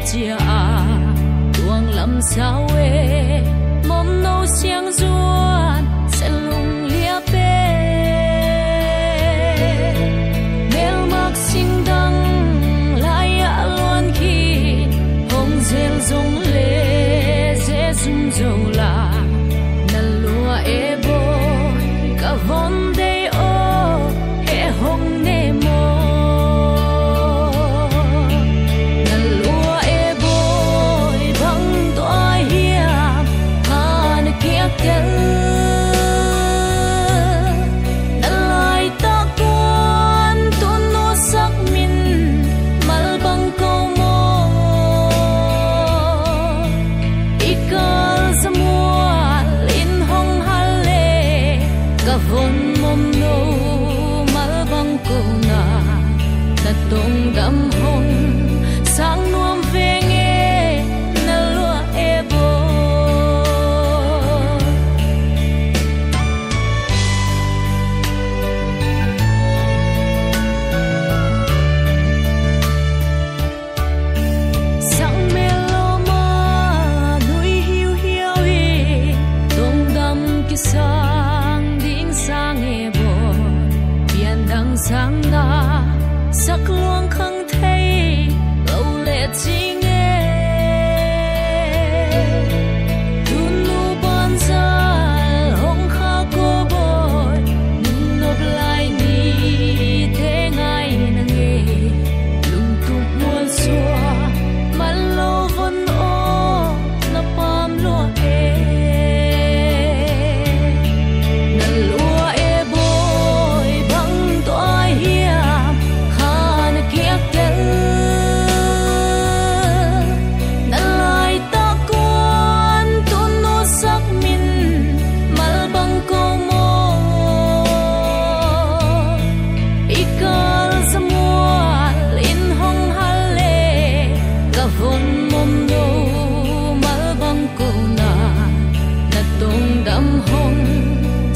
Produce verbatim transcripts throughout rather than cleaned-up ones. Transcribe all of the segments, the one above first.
Chia a tuang lam sau e, mom no siang zuan, selung liap e. Melmak singdang lai a luan khi, hong zel zong le, ze zum zo la. Na lua e boy, ka von dei o, he hong ne mo. Na lua e boy, bang tua hiam, han kiak tel. Na lai tak kuan tun nu sak min, mal bang ko mo. I kal samual in hong hal le, ka von mom no mal bang ko na. Na tong dam hong sang nuam veng e, na lua e bo. Sang mel lo ma nui hiu hiau i, tong dam kisang ding sang e bo. Pian dang sang na, sak luang khang thei lo le ching e. Tun nu ban zal hong kha ko boy, nung nop lai ni te ngai na nge. Lungtup mual sua, mal lo von o, na pam lua e. Na lua e boy, bang tua hiam, han kiak tel. Na lai tak kuan tun nu sak min, mal bang ko mo. I kal samual in hong hal le, ka von mom no mal bang ko na. Na tong dam hong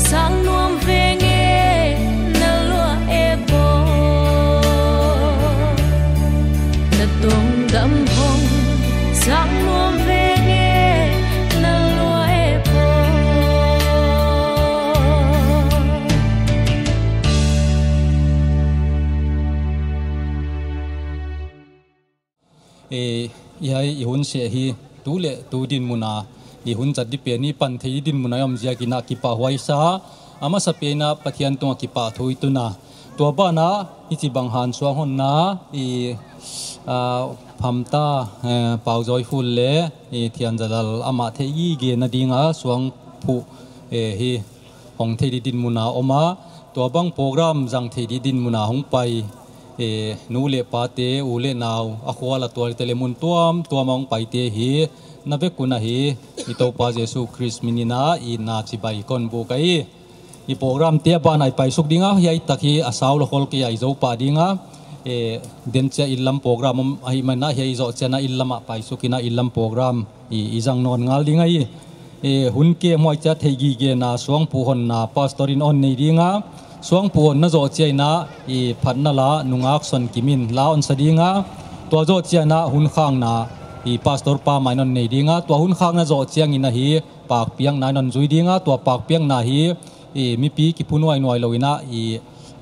sang nuam veng e, na lua e bo. Na tong dam hong sang nuam veng e, na lua e bo. E, i hai i hun se hi, tu le tu dinmun a, i hun zat di pen i pan thei dinmun a om ziak in a kipahhuai sa, a masa pen a Pathian tung a kipahthu i tun a. Tua ban a, i chibang han suang hon na, i, a, phamta, e, Pau Zoi Ful le, i Thian Zalal amah thei gige na ding a, suang phu, e, hi, hong thei di dinmun a om a, tua bang program zang thei di dinmun a hong pai, e, nu le pa te, u le nau, a khual a tual te le mun tuamtuam a hong pai te hi, na vek un a hi, i Toupa Jesu Khrist min in a, i na chibai kon buk a hi. I program te a ban a i pai suk ding a, hiai tak hi a sau lo khol kei a i zou pah ding a, e, den chia i lam program om ahihman a, hiai zoh chiang a i lam a pai suk in a i lam program i, i zang nawn ngal ding a hi. E, hun kem huai chia thei gige na suangphuh honna pastor in hon nei ding a. Suangphuh honna zoh chiang in a, i phatna la nungak Son Kim in la hon sa ding a. Tua zoh chiang in a hun khakna i pastor pa mah in hon nei ding a. Tua hun khakna zoh chiang in a hi pakpiakna in hon zui ding a. Tua pakpiakna hi i mipi kiphun huai nuai lo in a i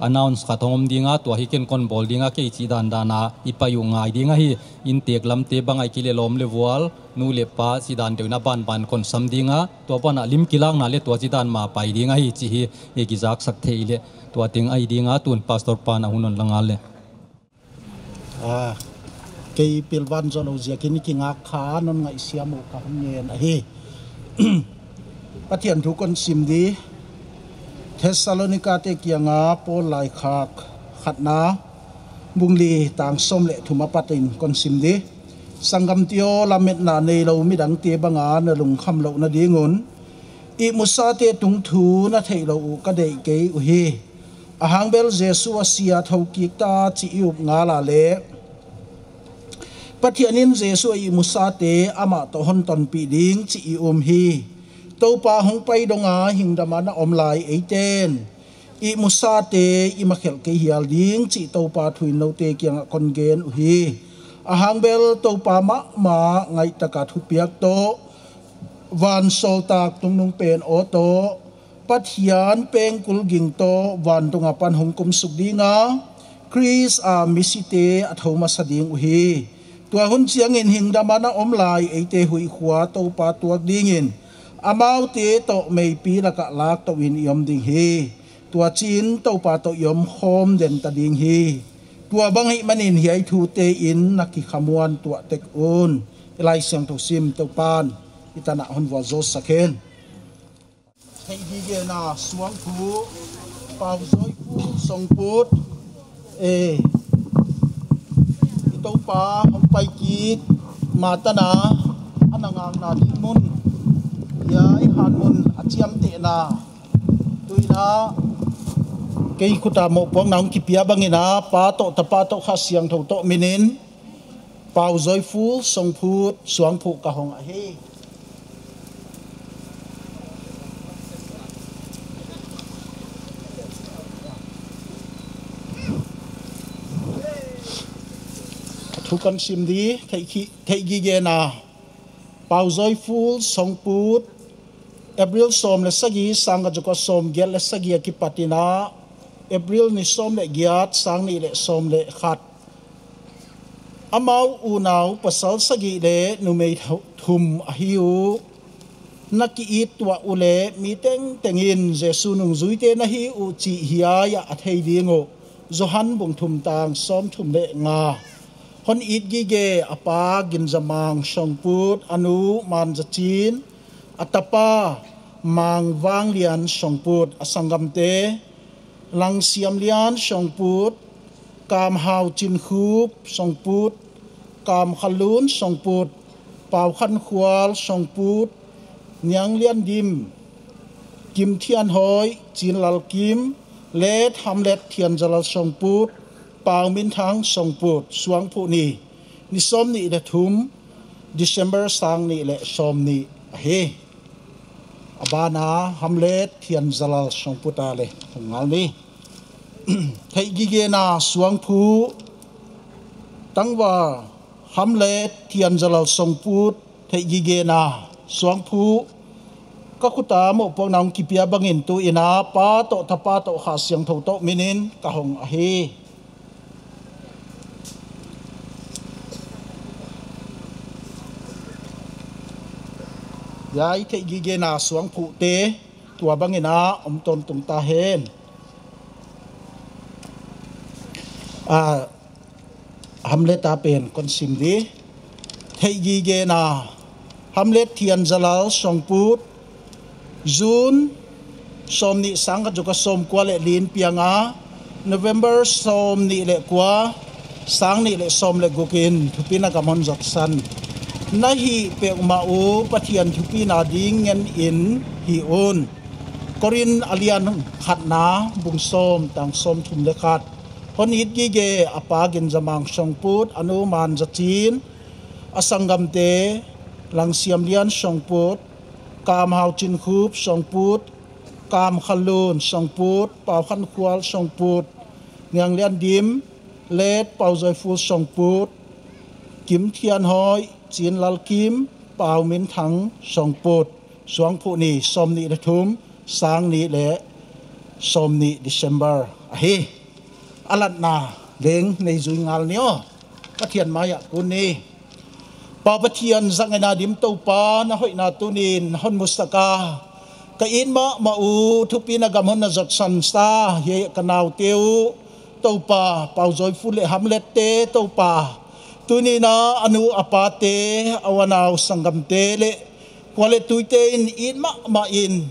announce khat hong om ding a, tua hi ken kon bawl ding a, kei chih dandan a i pai uh ngai ding a hi. Inntek lam te bang a i kile lawm le vual, nu le pa chih dan deuh in a banban kon sam ding a, tua ban a lim kilakna le tua chih dan mah pai ding a hi chih hi i kizaksak thei le tua teng ahi ding a, tun pastor pa in a hun hon la ngal le. A, kei pilvan zou lo ziak in i kingak kha non ngaihsiam uh ka hon ngen a hi. Pathian thu kon sim di. Thessalonika te kiang a Paul laikhak khatna, bung li tang sawm le thum apat in kon sim di. Sanggamte aw, lametna nei lo midangte bang a na lungkham louhna ding un ihmusate tungthu na theih louh uh ka deih kei uhi. Ahang bel Jesu a si a thokik ta chih i up ngal a leh, Pathian in Jesu a ihmusate amah toh hon tonpih ding chih i um hi. Toupa hong pai dong a hing dam a na om lai eite'n ihmusate i makhelh kei hial ding chih Toupa thu in noute kiang a kon gen uhi. Ahang bel Toupa mahmah ngaihtak a thupiak toh, van sawltak tungnungpen aw toh, Pathian pengkul ging toh vantung apan hong kumsuk ding a, Khrist a misite a thou masa ding uhi. Tua hun chiangin hingdam a na om lai eite huihkhua Toupa tuak dingin, amaute toh meipi lak ah lak touh in i om ding hi. Tua chiin Toupa toh i om khawm den ta ding hi. Tua bang ahih manin hiai thute in na kikhamuan tuah tek un. I Laisiangthou sim Toupan i tan ah hon vualzawl sak hen. Theihgigena suangphu, Pauzawiful Songput, eh, i Toupa hong pai kik ma tan a, a na ngakna ding mun, hiai han mun a chiamtehna, tuin a kei khut a mohpuakna hong kipia bangin a, Pa toh, Tapa toh, Kha Siangthou toh minin, Pauzawiful Songput suangphu ka hong ahi. Thu kon sim di, theih khi-, theihgigena. Pauzawiful Songput, April sawm leh sagih, sangkhat zakua sawmgiat leh sagih a kipat in a, April ni sawm leh giat, sang nih leh sawm leh khat. Amau unau pasal sagih leh numei thu-, thum ahi uh. Na ki-it tuah uleh mi tengtengin Jesu nungzuite na hi uh chih hiai ah a thei ding uh. Johan bung thum tang sawmthum leh nga. Hon it gige a pa Ginzamang Songput, a nu Manzachin, a tapa Mangvanglian Songput, a sanggamte Langsiamlian Songput, Kamhau Chinkhup Songput, Kamkhalun Songput, Paukhankhual Songput, Niangliandim, Kimthianhoi, Chinlalkim, leh Hamlet Thianzalal Songput, Pauminthang Songput, suangphu ni, ni sawmnih leh thum, December sang nih leh sawmnih ahi. A ban a Hamlet Thianzalal Songput a leh hong ngal ni. Theihgigena suangphu, tangval Hamlet Thianzalal Songput, theihgigena suangphu, ka khut a mohpuakna hong kipia bangin tuin a Pa toh, Tapa toh, Kha Siangthou toh minin ka hong ahi. Hiai theihgigena suangphute tua bangin a om tawntung ta hen. A, Hamlet a pen kon sim di. Theihgigena, Hamlet Thianzalal Songput, June sawmnih, sangkhat zakua sawmkua leh li in piang a, November sawmnih leh kua, sang nih leh sawm leh guk in thupina gam hon zotsan. Na hih peuhmah uh Pathian thupina ding ngen in hih un. Korin a lian khatna bung sawm tang sawmthum leh khat. Hon it gige a pa Ginzamang Songput, a nu Manzachin, a sanggamte Langsiamlian Songput, Kamhau Chinkhup Songput, Kamkhalun Songput, Paukhankhual Songput, Niangliandim, leh Pauzawiful Songput, Kimthianhoi, Chinlalkim, Pauminthang Songput, suangphu ni sawmnih leh thum, sang nih leh sawmnih December ahi. A latna leng nei zui ngal ni aw. Pathian mai ah kun ni. Pa Pathian, zang ngaihna dim Toupa, na hoihna tuni'n hon musak a, ka it mahmah uh thupina gam hon na zotsan sa hiai ka naute uh, Toupa, Pauzawiful leh Hamlet te, Toupa, tuni'n a nu a pate, a u a nau sanggamte leh kua leh tuite in it mahmah in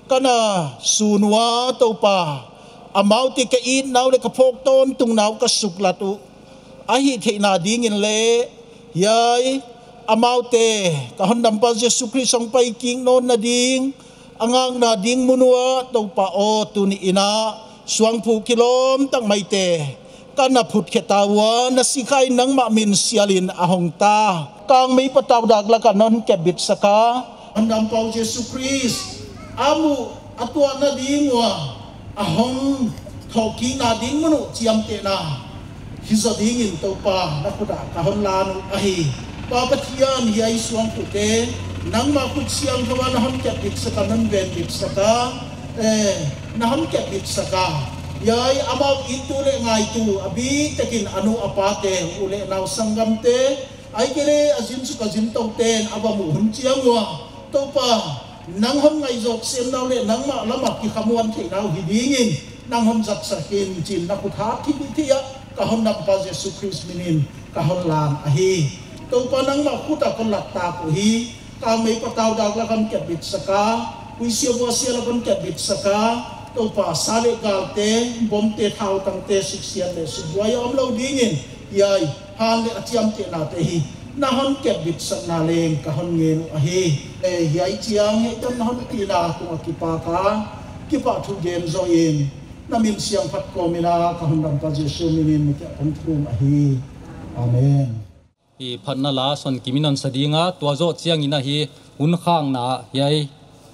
ka na sun ua, Toupa, amaute ka it nau leh ka phawk tawntung nau ka suklat uh, a hihtheihna dingin leh, hiai, amaute, ka Hondampa Jesu Khrist hong pai kik nawnna ding, a ngakna ding mun uah, Toupa aw, tuni'n a suangphu kilawm tak maite ka na phut khe ta ua, na Sikha in nangmah min sialin a hong ta. Kangmei patau dak lak ah non kepbit sak a, Hondampa uh Jesu Khrist a muh a tuahna ding ua a hong thawhkikna ding mun uh chiamtehna Hizaw dingin Toupa na khut ah ka hon lan uh ahi. Pa Pathian, hiai suangtuhte nangmah khut siangthou a na hon kiatbitsak a, na hon venbitsak a, eh, na hon kiatbitsak a, hiai amau ittu leh ngaitu a biktakin a nu a pate, u leh nau sanggamte, ahihkeileh a zin suk a zin toute'n a va muh hun chiang ua, Toupa, nang hon ngaihzawk semna uh leh nangmah lam ah kikhamuan theihna uh hi dingin nang hon zatsak in chi'n na khut hat thilhih thei ah ka hondampa Jesu Khrist minin ka hon lan ahi. Toupa, nangmah khut ah kon lat tak uhi. Ka mei patau dak lak ah kon kiatbitsak a, huaisia vuaisia lak ah kon kiatbitsak a, Toupa, sa leh galte, bomte, thautangte, siksiat leh sukbuai a omlou dingin hiai han leh a chiamtehnate hi na hon kiatbitsakna leng ka hon ngen uh ahi. Eh, hiai chiang hiai tan na hon pina tung a kipak a, kipahthu gen zoh in, na min siangthou kawmin a ka hondampa Jesu minin na kiang ah kon thum ahi. Amen. I phatna la Son Kimin hon sa ding a, tua zoh chiangin ahi, hun khakna, hiai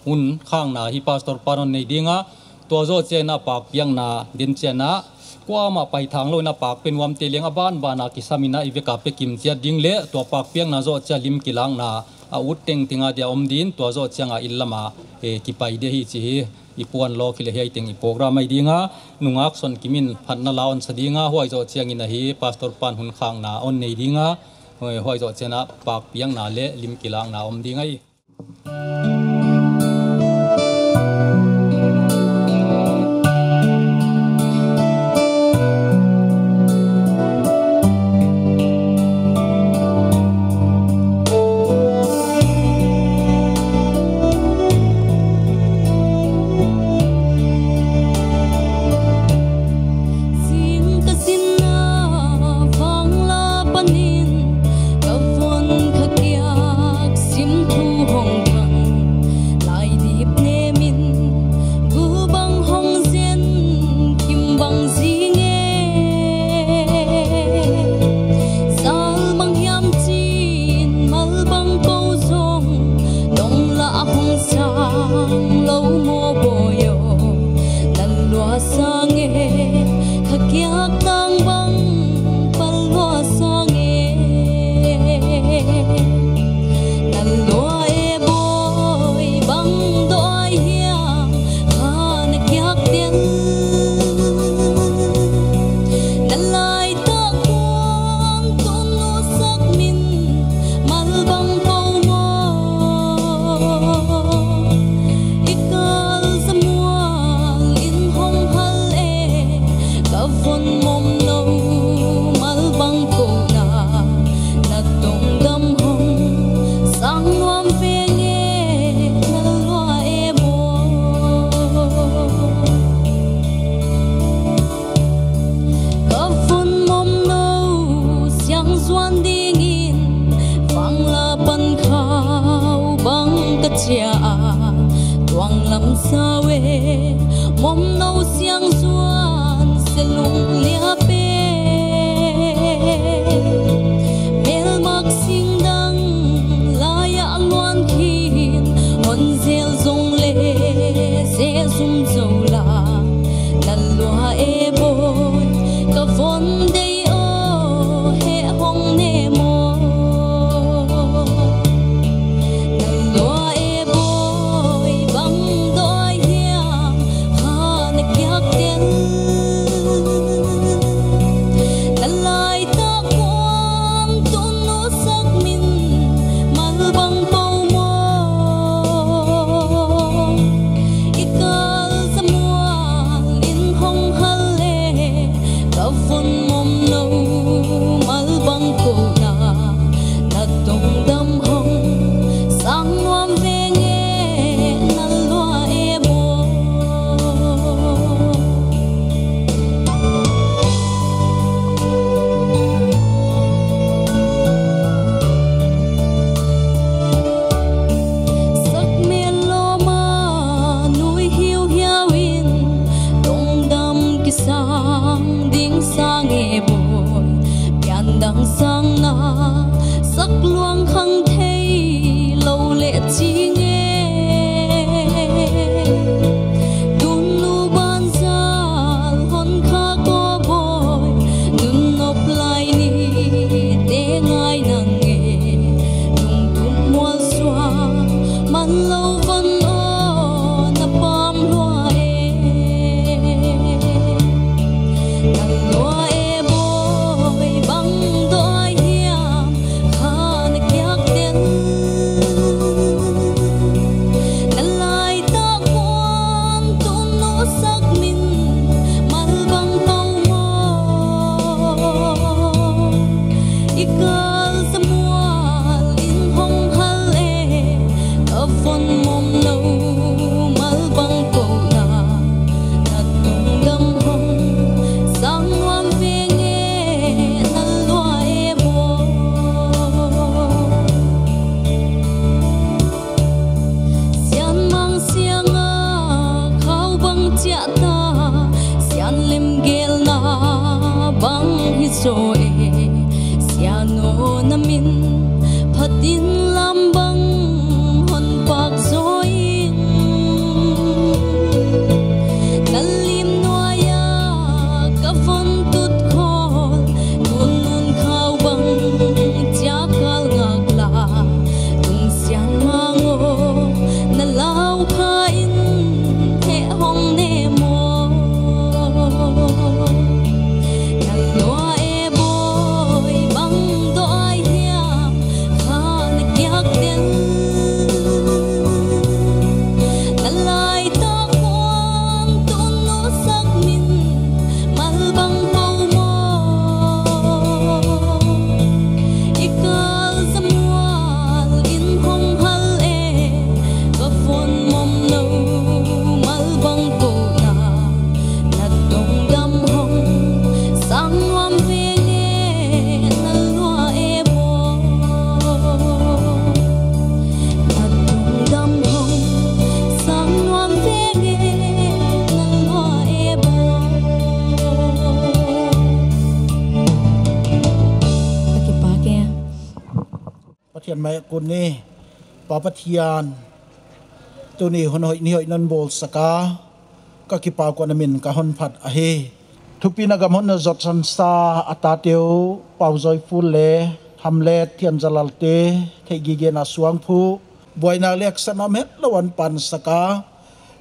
hun khakna hi Pastor pa'n hon nei ding a, tua zoh chiangin a pakpiakna den chiangin a, kuamah paithang louin a pakpia nuamte leng a banban a kisamin a i vek a pe kim chiat ding leh, tua pakpiakna zoh chiang lim kilakna a ut tengteng a dia om din, tua zoh chiang a inn lam a, eh, kipai dia hi chih hi i puan lawk hileh hiai teng i program ahi ding a, nungak Son Kimin phatna la hon sa ding a, huai zoh chiangin ahi, Pastor pa'n hun khakna hon nei ding a, huai, huai zoh chiangin a pakpiakna leh lim kilakna om ding ahi. Zing ka zin a, vangla panin ka von kha kiak, sim thu hong thang, lai dip nemin, gu bang hong zen, kim bang zing e. Zal bang hiam chin, mal bang kou zong, nong lah hong sang lou maw bawi aw, na lua sang e, kha kiak tang bang pal lua sang e. Na lua e bawi, bang dawi hiam, kha na kiak tel. Na laitak kuang tun nusak min, mal bang kou maw. I kal zamual in hong hal e, ka von mom nou, mal bang kou na, na tongdam hong sang nuam veng e, na lua e bawi. Ka von mom nou siang zuan dingin, vangla pan khau bang ka chia a, tuang lam sau e, mom nou siang zuan se lung liap e. Melmak singdang lai a luan khin, hon zel zong le, se zum zou la. Na lua e bawi, ka von dei aw, he hong ne maw. Na lua e bawi, bang dawi hiam, kha na kiak tel. Zaw e, Sianu na min phatin lam bang hon pak zaw in. Na lim nuaia ka von tut khol, tun nun khau bang chia kal ngak la. Tung sian mang o, na lau kha in he hong ne mo. Na lua e bawi bang doh ai hiam, kha na kiak tel. Na lai tak kuang tun nu sak min mal bang pou mo. I kal zamual in hong hal e, va von mom nou mal bang pou na. Na tungdam hong sang nuam veng e, na lua e bawi. Na tungdam hong sang nuam veng e, na lua e bawi. Ka kipak e. Pathian mai kun ni, Pa Pathian, tuni hun hoih ni hoih non bawl sak a, ka kipak ua na min ka hon phat ahi. Thupina gam hon na zot sansa a tate uh, Pau Zawi Ful le Hamlet Thian Zalal te, theih gige na suang phu, buaina le haksatna om het lou a hon pan sak a,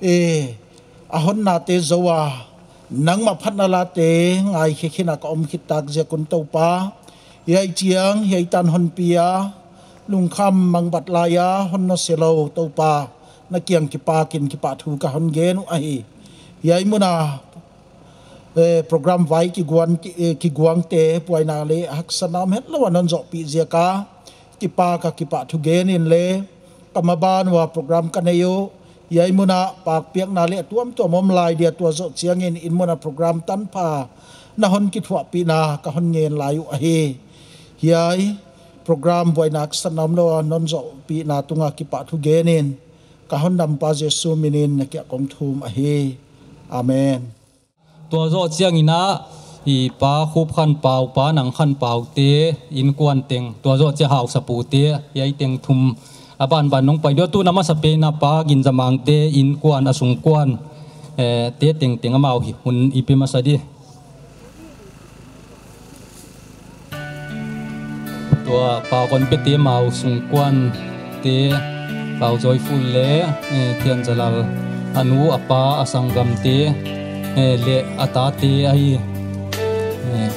e, a honna te zou a, nangmah phatna late ngai khe khin a ka om khit tak ziak un Toupa, hiai chiang, hiai tan hon pi a, lungkham mangbat lai a hon nusia lou Toupa, na kiang kipak in kipahthu ka hon gen uh ahi. Hiai mun a, eh, program vai kiguan, ki, eh, kiguangte buaina le haksatna om het lou a non zohpih ziak a, kipak a kipahthu gen in le, ka maban ua program ka nei uh, hiai mun a pakpiakna le tuamtuam om lai dia, tua zoh chiangin inn mun a program tanpha na hon kithuahpihna ka hon ngen lai uh ahi. Hiai program buaina haksatna om lou a non zohpihna tung a kipahthu gen in, ka Hondampa Jesu min in na kiang ah kong thum ahi. Amen. Tua zoh chiangin a, i Pa Khup Khan Pau, Pa Nang Khan Pau te innkuan teng, tua zoh chiang Hausa pu te, hiai teng thum a banban nong pai ding uh. Tun a masapen a Pa Gin Za Mang te innkuan a sungkuan, eh, te tengteng amau hi hun i pe masa di. Tua Pa Kon Pe te mau sungkuan te, Pau Zawi Ful le, eh, Thian Zalal a nu a pa a sanggam te, eh, le a ta te ahi, eh.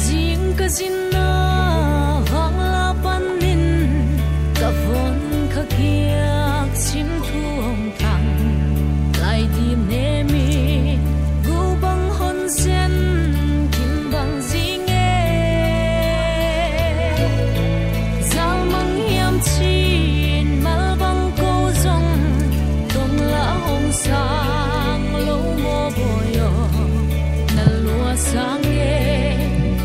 Zing ka zin na vang la pan in, ka von ka kiak sim thu hong thang. Lai dim ne mi, gu bang hon sen, kim bang zing e. Zal mang hiam chin, mal bang kou zong, tong la hong sang lou mo bawi aw. Na lua sang e,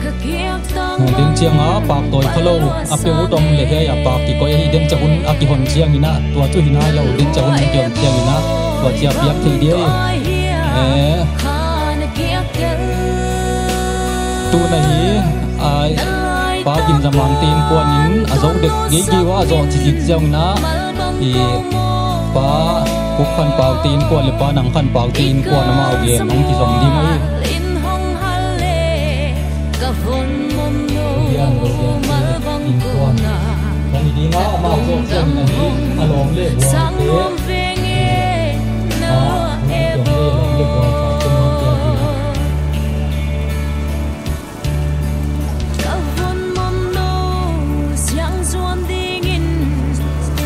ka kiak tang. Din chiang a pak tawi kha lou, a pe u tong le hiai a pak kikoih ahi. Din chiang hun a kihon chiangin a, tua chu hi nai lou, din chiang hun a kihon chiangin a, tua chia piak thei di. Eh. Tun a hi, ai, Pa Gin Za Mang te innkuan in a zoh dek geigei ua, a zoh chikchik chiangin a, i Pa Khup Khan Pau te innkuan le Pa Nang Khan Pau te innkuan amau gen hong kizom ding ahi. Ka von mom nou siang zuan dingin,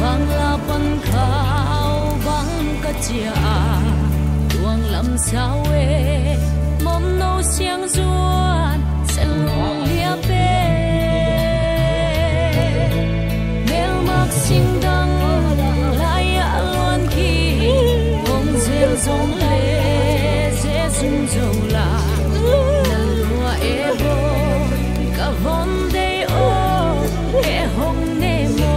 vang la pan khau bang ka chia a, tuang lam sau e, mom nou siang zuan, sen lung liap e. Melmak sing dang lai a luan ki, hong zel zong le, ze zung zo la. Na lua e bawi, ka von dei o, e hong ne mo.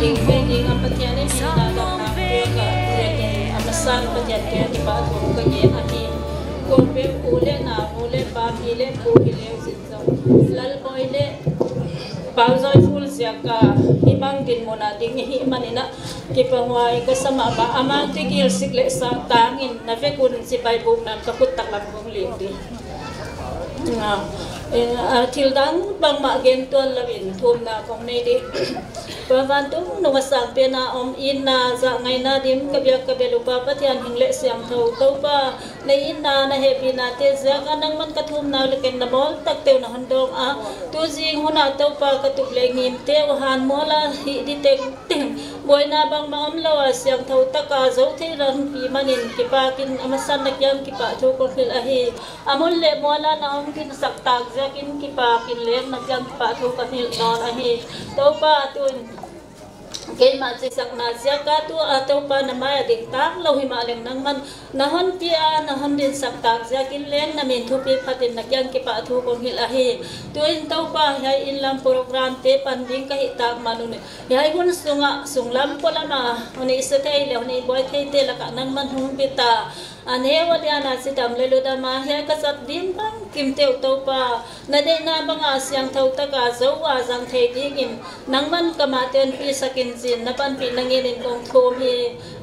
Ding ve ding a Pathian in hihna damna pia ka, a masa in Pathian kiang kipahthu ka gen ahi. Kong peuh u leh nau, nu leh pa, pi leh pu hi leu zin zong, Lalboi leh Pau Joyful ziak a hibang dinmun a ding i hih manin a kipahhuai ka sa mahmah. Amau teng gilsik leh sangtang in na vek un chibai buk nan ka khut taklam kong lik di. Nga, eh, a thil dang bangmah gen tuan lou in thumna kong nei di. Pa vantung nung a sangpen a om, itna, zahngaihna dim ka biak ka bel uh Pa Pathian hing leh siangthou Toupa, na itna na hehpihna te ziak a nangman ka thumna uh leh ken na mawl takte uh na hon dawng a, tu zing hun a Toupa ka tup leh ngimte uh han mawl a hih di tengteng, buaina bangmah omlou a siangthou tak a zou theih na hon pi manin kipak in a masa in na kiang kipahthu kong hilh ahi. A mun leh mual a na hon dinsak tak ziakin kipak in leng na kiang kipahthu ka hilh nawn ahi. Toupa, tun keimah chisakna ziak a tu a Toupa na mai a ding tak lou himahleng nangman na hon pia, na hon dinsak tak ziakin leng na min thupi phat in na kiang kipahthu kong hilh ahi. Tuin Toupa, hiai inn lam program te pan ding ka hih tak man un, hiai hun sung a sunglam polam a hon i se thei leh hon i buai theite lak ah nangman hong pi ta. A neu a lian a chidam leh ludam a hiai ka zat ding bangkimte uh Toupa, na deihna bang a siangthou tak a zou a zang thei dingin nangman ka mah te hon pisak in chi'n na panpihna ngen in kong thum hi.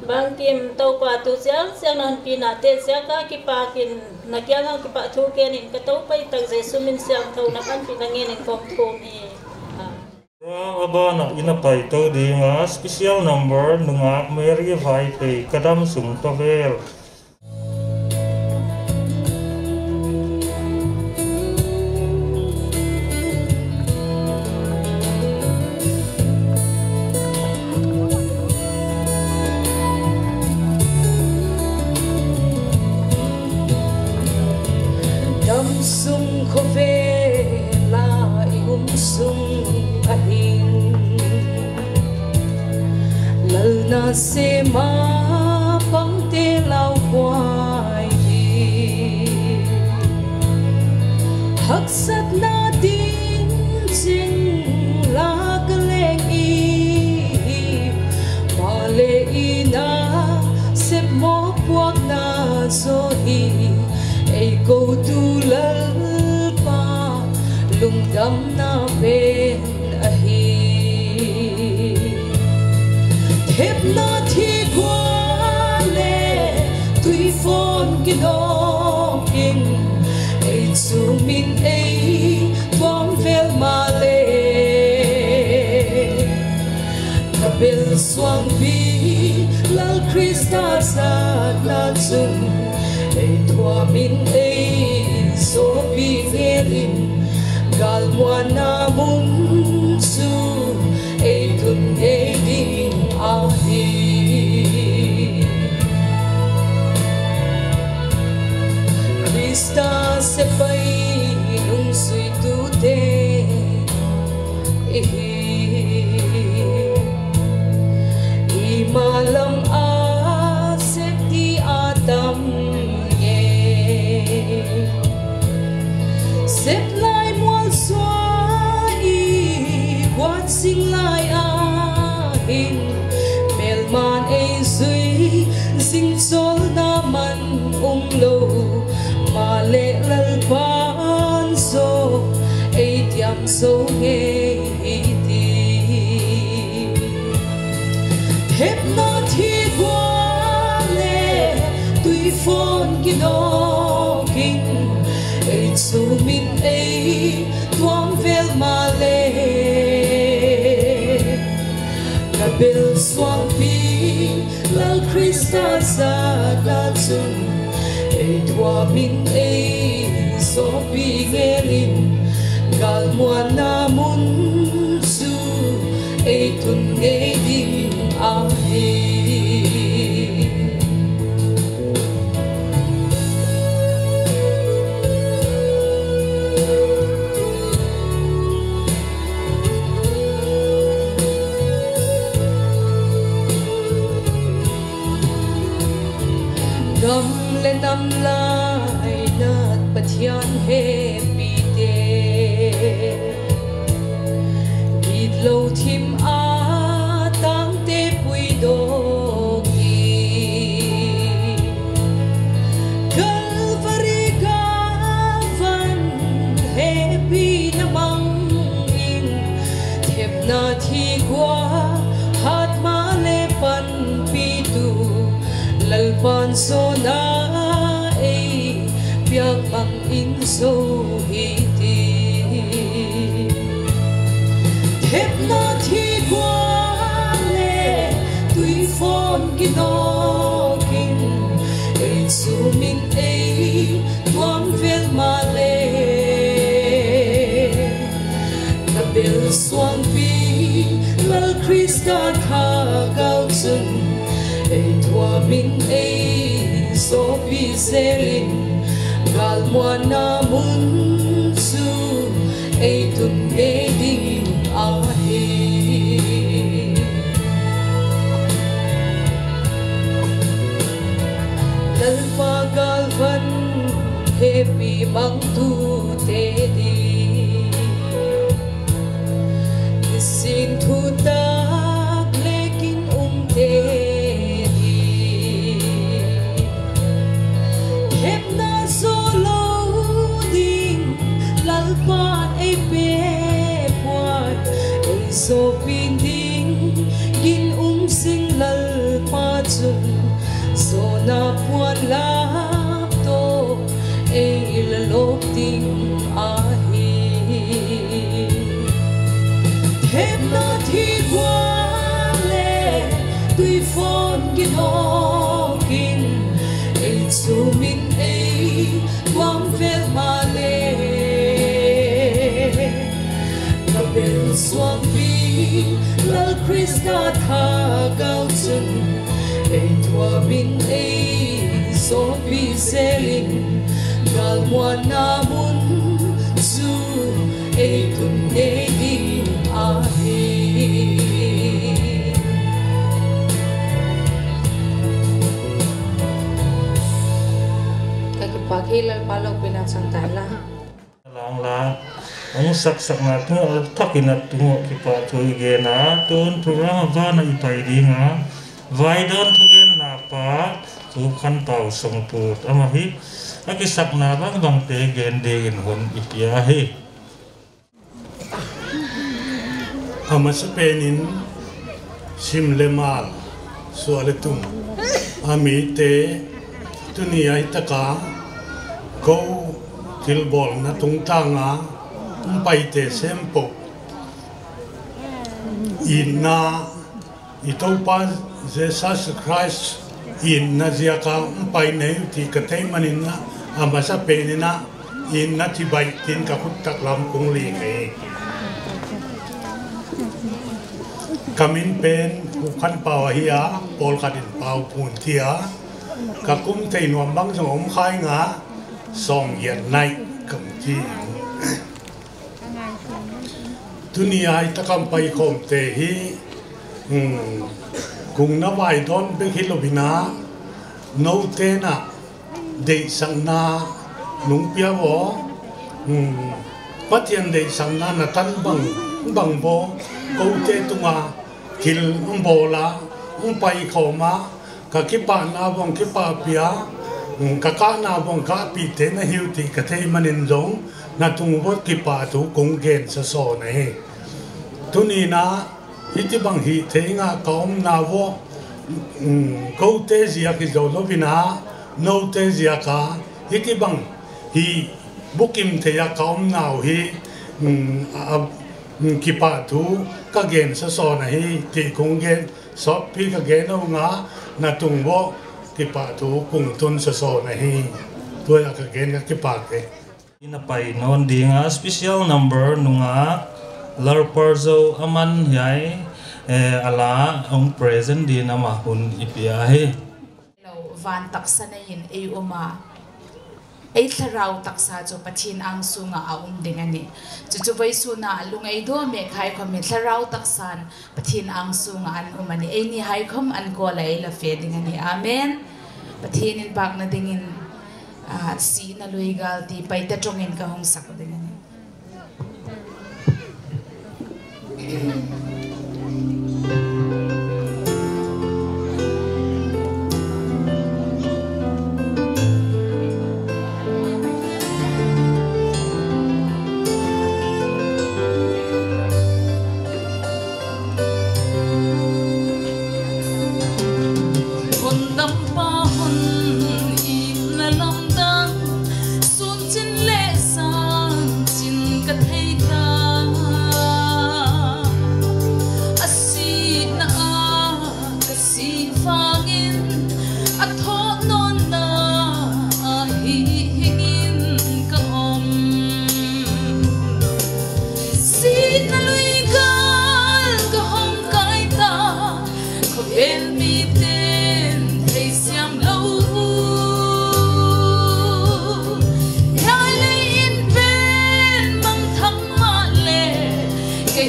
Bangkim Toupa, tu chiang chiang na hon pina te ziak a kipak in na kiang a kipahthu gen in ka Toupa i tak Jesu min siangthou na panpihna ngen in kong thum hi. Amen. Ra a ban ah i na paitou ding a, special number, Nungak Mary Vaiphei, Ka Dam Sung Ka Vel. Dam sung khovel a i um sung a hing, Lal na sem a pangte lauhuai hi. Haksatna ding ching lak leng i hi, mahleh i na sep mawpuakna zaw hi. Ei koutu Lalpa lungdamna pen ahi. Thepna thiguan leh tuiphon kinawk in, ei chu min ei tuam vel mahleh, na bel suangpi Lal Khrista zatna chun ei tuam in ei sawpi ngel in, galmuanna mun chu ei tun ngei ding ahi. Khrista sepaih nungzuitute i hi. I malam a sep di a tam nge. Sep lai mual suan i kuat sing lai a hin, melman ei zui zing chawlna man um lou, mahleh Lalpa'n zaw ei tiam zo ngei hi ti. Thepna thiguan leh tuiphon kinawk in, ei chu min ei tuam vel mahleh, na bel suangpi Lal Khrista zatna chun ei tuam in ei sawpi ngel in, galmuanna mun chu ei tun ngei ding ahi. Gam leh nam lainat Pathian hehpihte, gitlou thim a ta Na thi kua hat ma le panpitu, Lalpa'n zawhna ei piak bangin zou hi ti. Thepna thi kua le tuifawn kinawk in, ei zom in ei tuam vel ma le. Na bel suangpi Lal Krista thagau chun, ei tuam in ei sawpi zel in, galmuanna mun chu ei tun ngei ding ahi. Lalpa galvan hehpihmangtute ding, nisin thutak leh kin umte ding, hepna zoh lou ding Lalpa'n ei pe puai, ei sawpi ding ginum zing Lalpa chun, zawhna puanlap toh ei la lawp ding ahi. Thepna thi kua le tuifawn kinawk in, ei zom in ei tuam vel ma le. Na bel suangpi Lal Krista thagau chun, ei tuam in ei sawpi zel in, galmuanna mun chu ei tun ngei ding ahi. Ka kipak hi Lalpa lopina chang tai la. Lang la, hong saksakna tungah, thak in a tungah kipahthu i gen a, tun program a van a i pai ding a, vaidawn thugenna pa, Pu Khan Pau Songput, amah hi, a kisakna bangbangte gen dingin hun i pia hi. A masapen in sim leh mal, suah leh tum a mite, tuni a i tak a kou thilbawlna tungtang a hong paite sem poh, itna, i Toupa Jesus Christ itna ziak a hong pai nei uh chih ka theih manin a, a masapen in a, itna chibai chiin ka khut taklam kong ling hi. Ka min pen Pu Khan Pau ahi a, pawlkhat in Pau Phun chi a, ka kum thei nuam bang zong om kha ing a, sawmgiat nai ka om chi. Tuni a i tak a hong paikhawmte hi, um, kungna vaidawn bek hilou in a, noute na deihsakna nung pia vo, um, Pathian deihsakna na tan bang, bang vo, koute tunga thil hong bawl a, hong paikhawm a, ka kipahna bang kipahpih a, um, ka kahna bang kahpihte na hi uh chih ka theih manin zong, na tung uah kipahthu kong gen sawsawn ahi. Tuni in a, hichibang hih theih in a ka omna uah, um, koute ziak hi zoulou in a, noute ziak a, hichibang hih bukim theih a ka omna uh hi, um, a, um, kipahthu ka gen sawsawn ahi, chih kong gen sawtpi ka gen uh a, na tung uah kipahthu kong tun sawsawn ahi. Tua ka gen ka kipak e. I na pai nawn ding a special number nungak Lalparzo aman hiai, eh, a la hong present dingin amah hun i pia hi. Lou van taksa nei in ei um a, ei thlarau taksa chu Pathian ang sunga a um ding a nih. Chuchu vawisun a lung ei dawm mek hai khawm hi thlarau taksan Pathian ang sunga an um a nih. Eini hai khawm an kawl a ei la fe ding a nih. Amen. Pathian in pakna dingin, ah, sihna lui gal ti Paite tawngin ka hong sak ding a nih.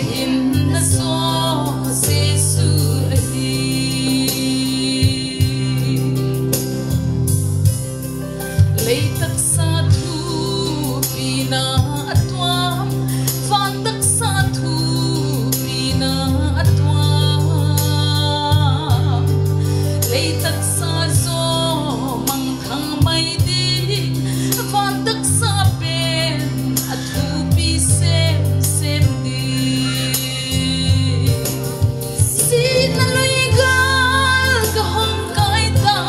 Hinna zaw Jesu ahi. Lei taksa thupina a tuam, van taksa thupina a tuam. Lei taksa zaw mangthang mai ding, van taksa pen a thupi semsem ding. Sihna lui gal ka hong kai ta,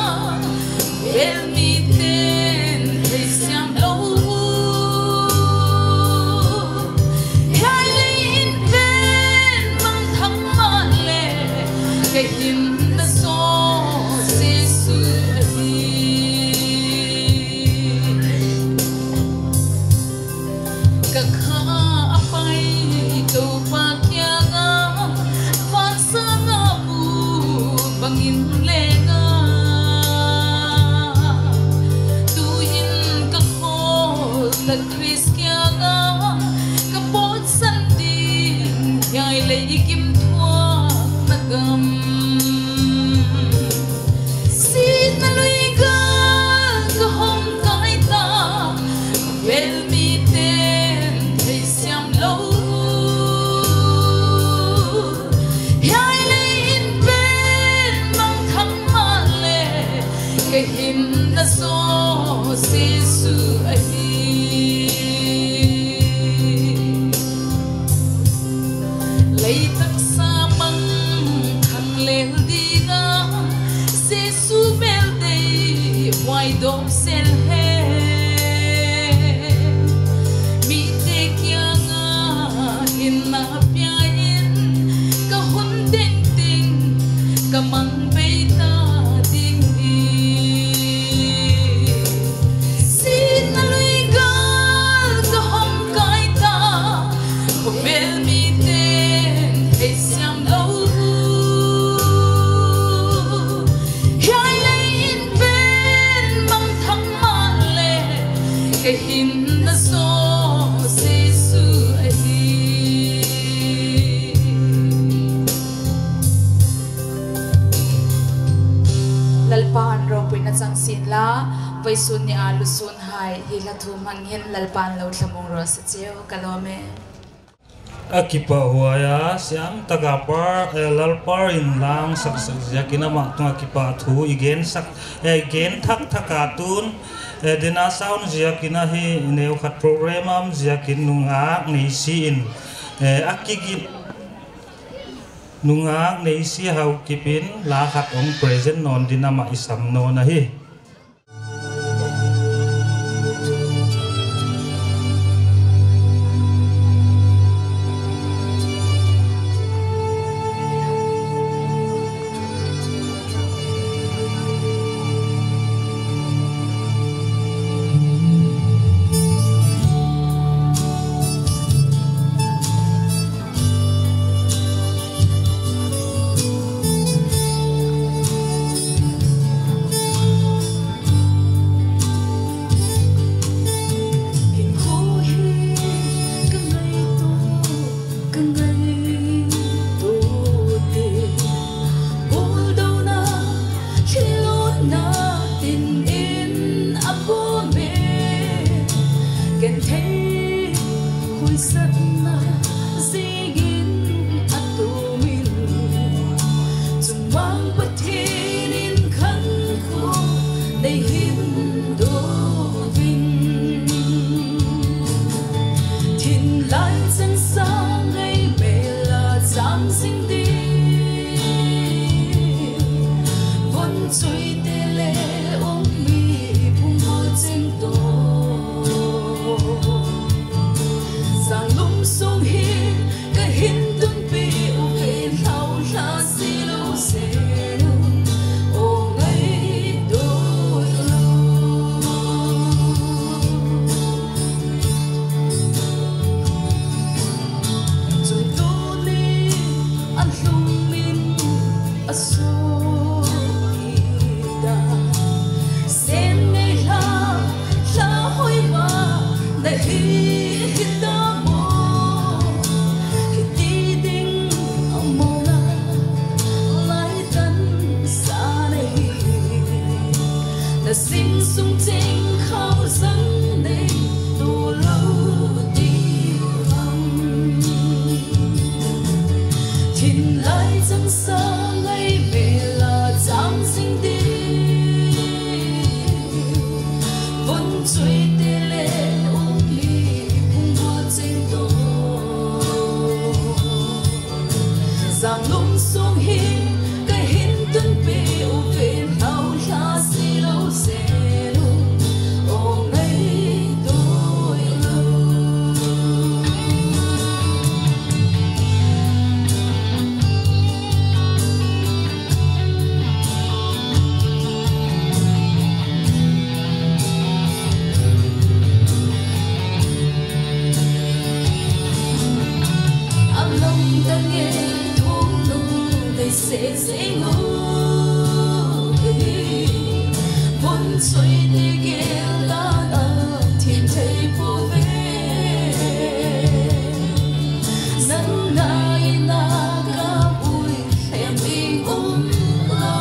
bel miten thei siam lou. Hiai lei in pen mangthang mahleh, ka hinna zaw Jesu ahi. Ka kha a pai Toupa kianga, vansang a mu bangin lenga. Tuin ka kholna Khrist kianga, ka pawtsan ding hiai lei kim thuakna gam. Sihna lui gal ka hong kai ta, bel miten thei siam lou. Hiai lei in pen mangthang mahleh, ka hinna zaw Jesu ahi. Lei taksa mangthang lel dinga, Jesu bel deihhuai dawm zel hen. Mite kianga hinna pia in, ka hun tengteng ka mang bei ta ding hi. Sihna lui gal ka hong kai ta, khovel miten thei siam lou. Hiai lei in pen mangthang mahleh, ka hinna zaw Jesu ahi. Lalpa'n ropuina chang sin la, vawisun ni a lusun hai, hi la thu mangin Lalpa'n lou thlamuang ro sa cheu, ka lawm e. A kipahhuai a, siam taka par, eh, Lalpa in la hon sak sak ziakin amah tungah kipahthu i gen sak, eh, gen thak thak a tun, eh, dena sound ziakin ahi, neu khat program a om ziakin nungak nei si in, eh, a kigin, nungak nei si hau kipin, la khat hong present nawn din amah i sam nawn ahi. Ka ngaihtuah, ka ngaihtuah te, bawldouna, thilhihna tin in a pom e. Genthei huaisakna zingin a tum in, chungmang Pathian in khankhuh nei himduh in. Thinlai chang sang ngei mel a chang zing ding, von chuite leh um mi pum bul ching to. Sang lum sung hi ka hin tunpih uh, kei hlau hla si lou zel uh, aw ngaihtuah lou. Chun tuni a Sa ngai mel a chang zing ding, vun chuite leh ummi phung bul ching to. Zang lum sung hi ka hin tun pi u ven hau hla si lo se lo, o ngai tui lo. A lawm dang e thum nung dei se zing uh hi. Vun chuite gel dan a thin thei pua ve. Zang ngai na ka bui Em ding um lo.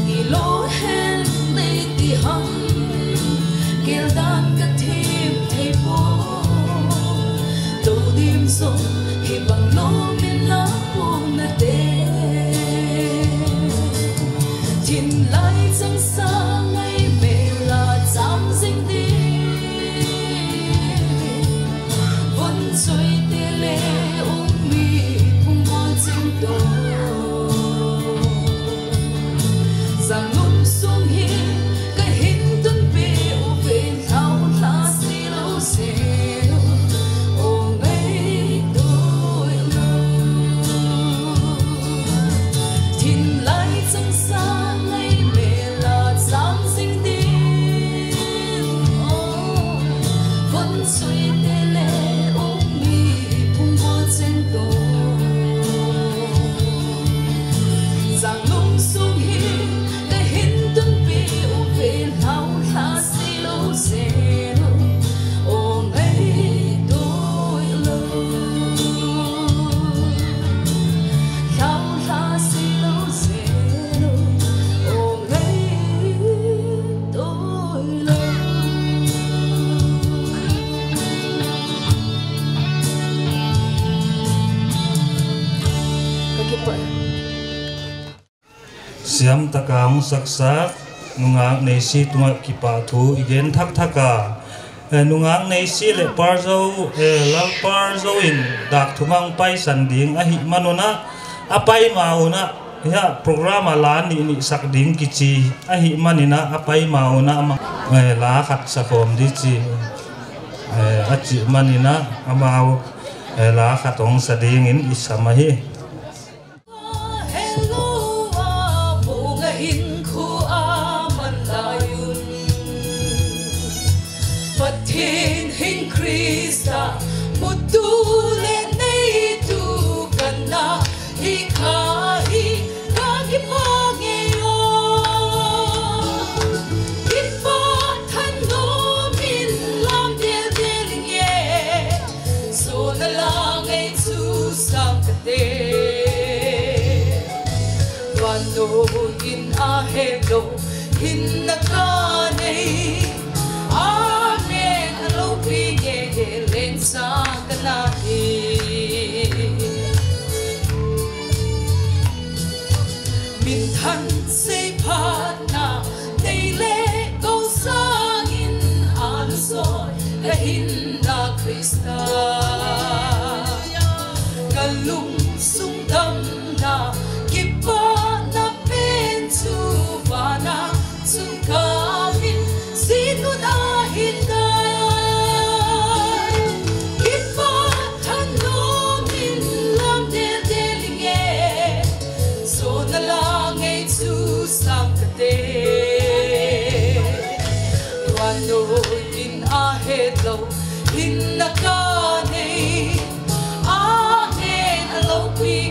I lo hen nei ti hang, gel dan ka thim thei pua. Tou dim zong hi bang lo min la pua na te. Thin lai chang sa ngai mel a chang zing ding. Vun chuite leh ummi phung bul ching to. Zang lum sung hi ka hin tun pi u ven hlau hla si lo se lo, o ngai tui lo. Thin lai chang sa ngai mel a chang zing ding. Vun chuite leh ummi phung bul ching to. Zang lum sung hi ka hin tun pi u ven hlau hla si lo se lo, o ngai tui lo. Hlau hla si lo se lo, o ngai tui lo. Ka kipak. Siam taka hong saksak nungak Neisi tungah kipahthu i gen thakthak a. Eh, nungak Neisi leh Parzo, eh, Lal Parzo in dak thum a hong paisan ding ahih man un a, a pai ma un a, hiai program a la nih nih sak ding kichi ahih man in a, a pai ma un a amah, eh, la khat sa khawm di chi, eh, a chih man in a, amau, eh, la khat hong sa ding in i sam ahi. Hello, a mawng a hinkhua a man lai un. Pathian hing Krista mutu leh neitu ka na hi kha hi ka kipak ngei aw. Kipak than nop in lam delh delh ing e. Zawn a la ngei chu sam ka te. Vannoi in a hetlou hinna ka nei. Amen a lopi ngei e, leng sa ka na hi. Minthan seiphatna nei leh kou sangin a lusoi ka hinna Krista. Ka lungsung damna kipahna pen chu vana chungkang in zinun ahi ta. Kipak than nop in lam delh delh ing e. Zawn a la ngei chu sam ka te. Vannoi in a hetlou hinna ka nei. Amen a lopi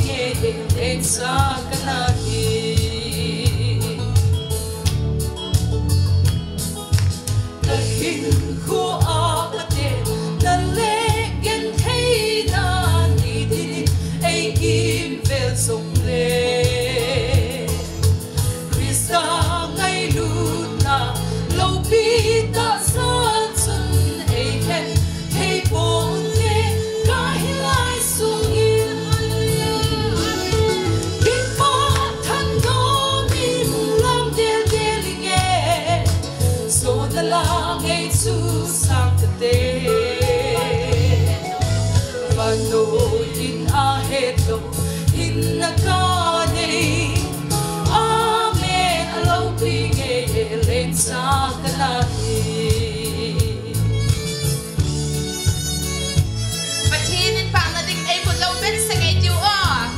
Nu'n a hetlou hinna ka nei. Amen. A loupi ngei e, leng sa ka na hi. Pathian in pahna ding ei bawllouh bel sa ngei diu aw.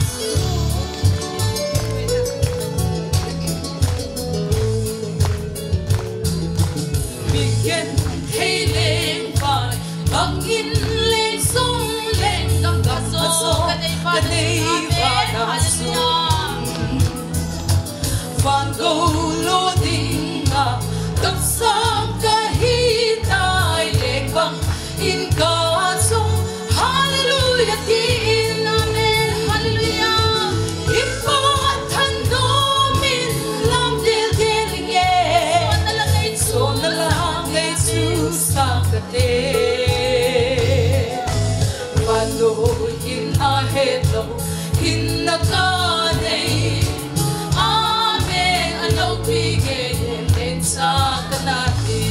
Mi genthei leng vai bangin leng sung leng gam ka zo ka nei va na sung. Van gou lou ding a taksang ka hi tai leng bangin ka zong. Hallelujah, tiin, amen, hallelujah. I Pa thannom in lam deldel ing e. Sawlna la ngei chu sa ka te. Vannoi in a hetlou hinna ka nei. Amen. A loupi ngei e, leng sa ka na hi.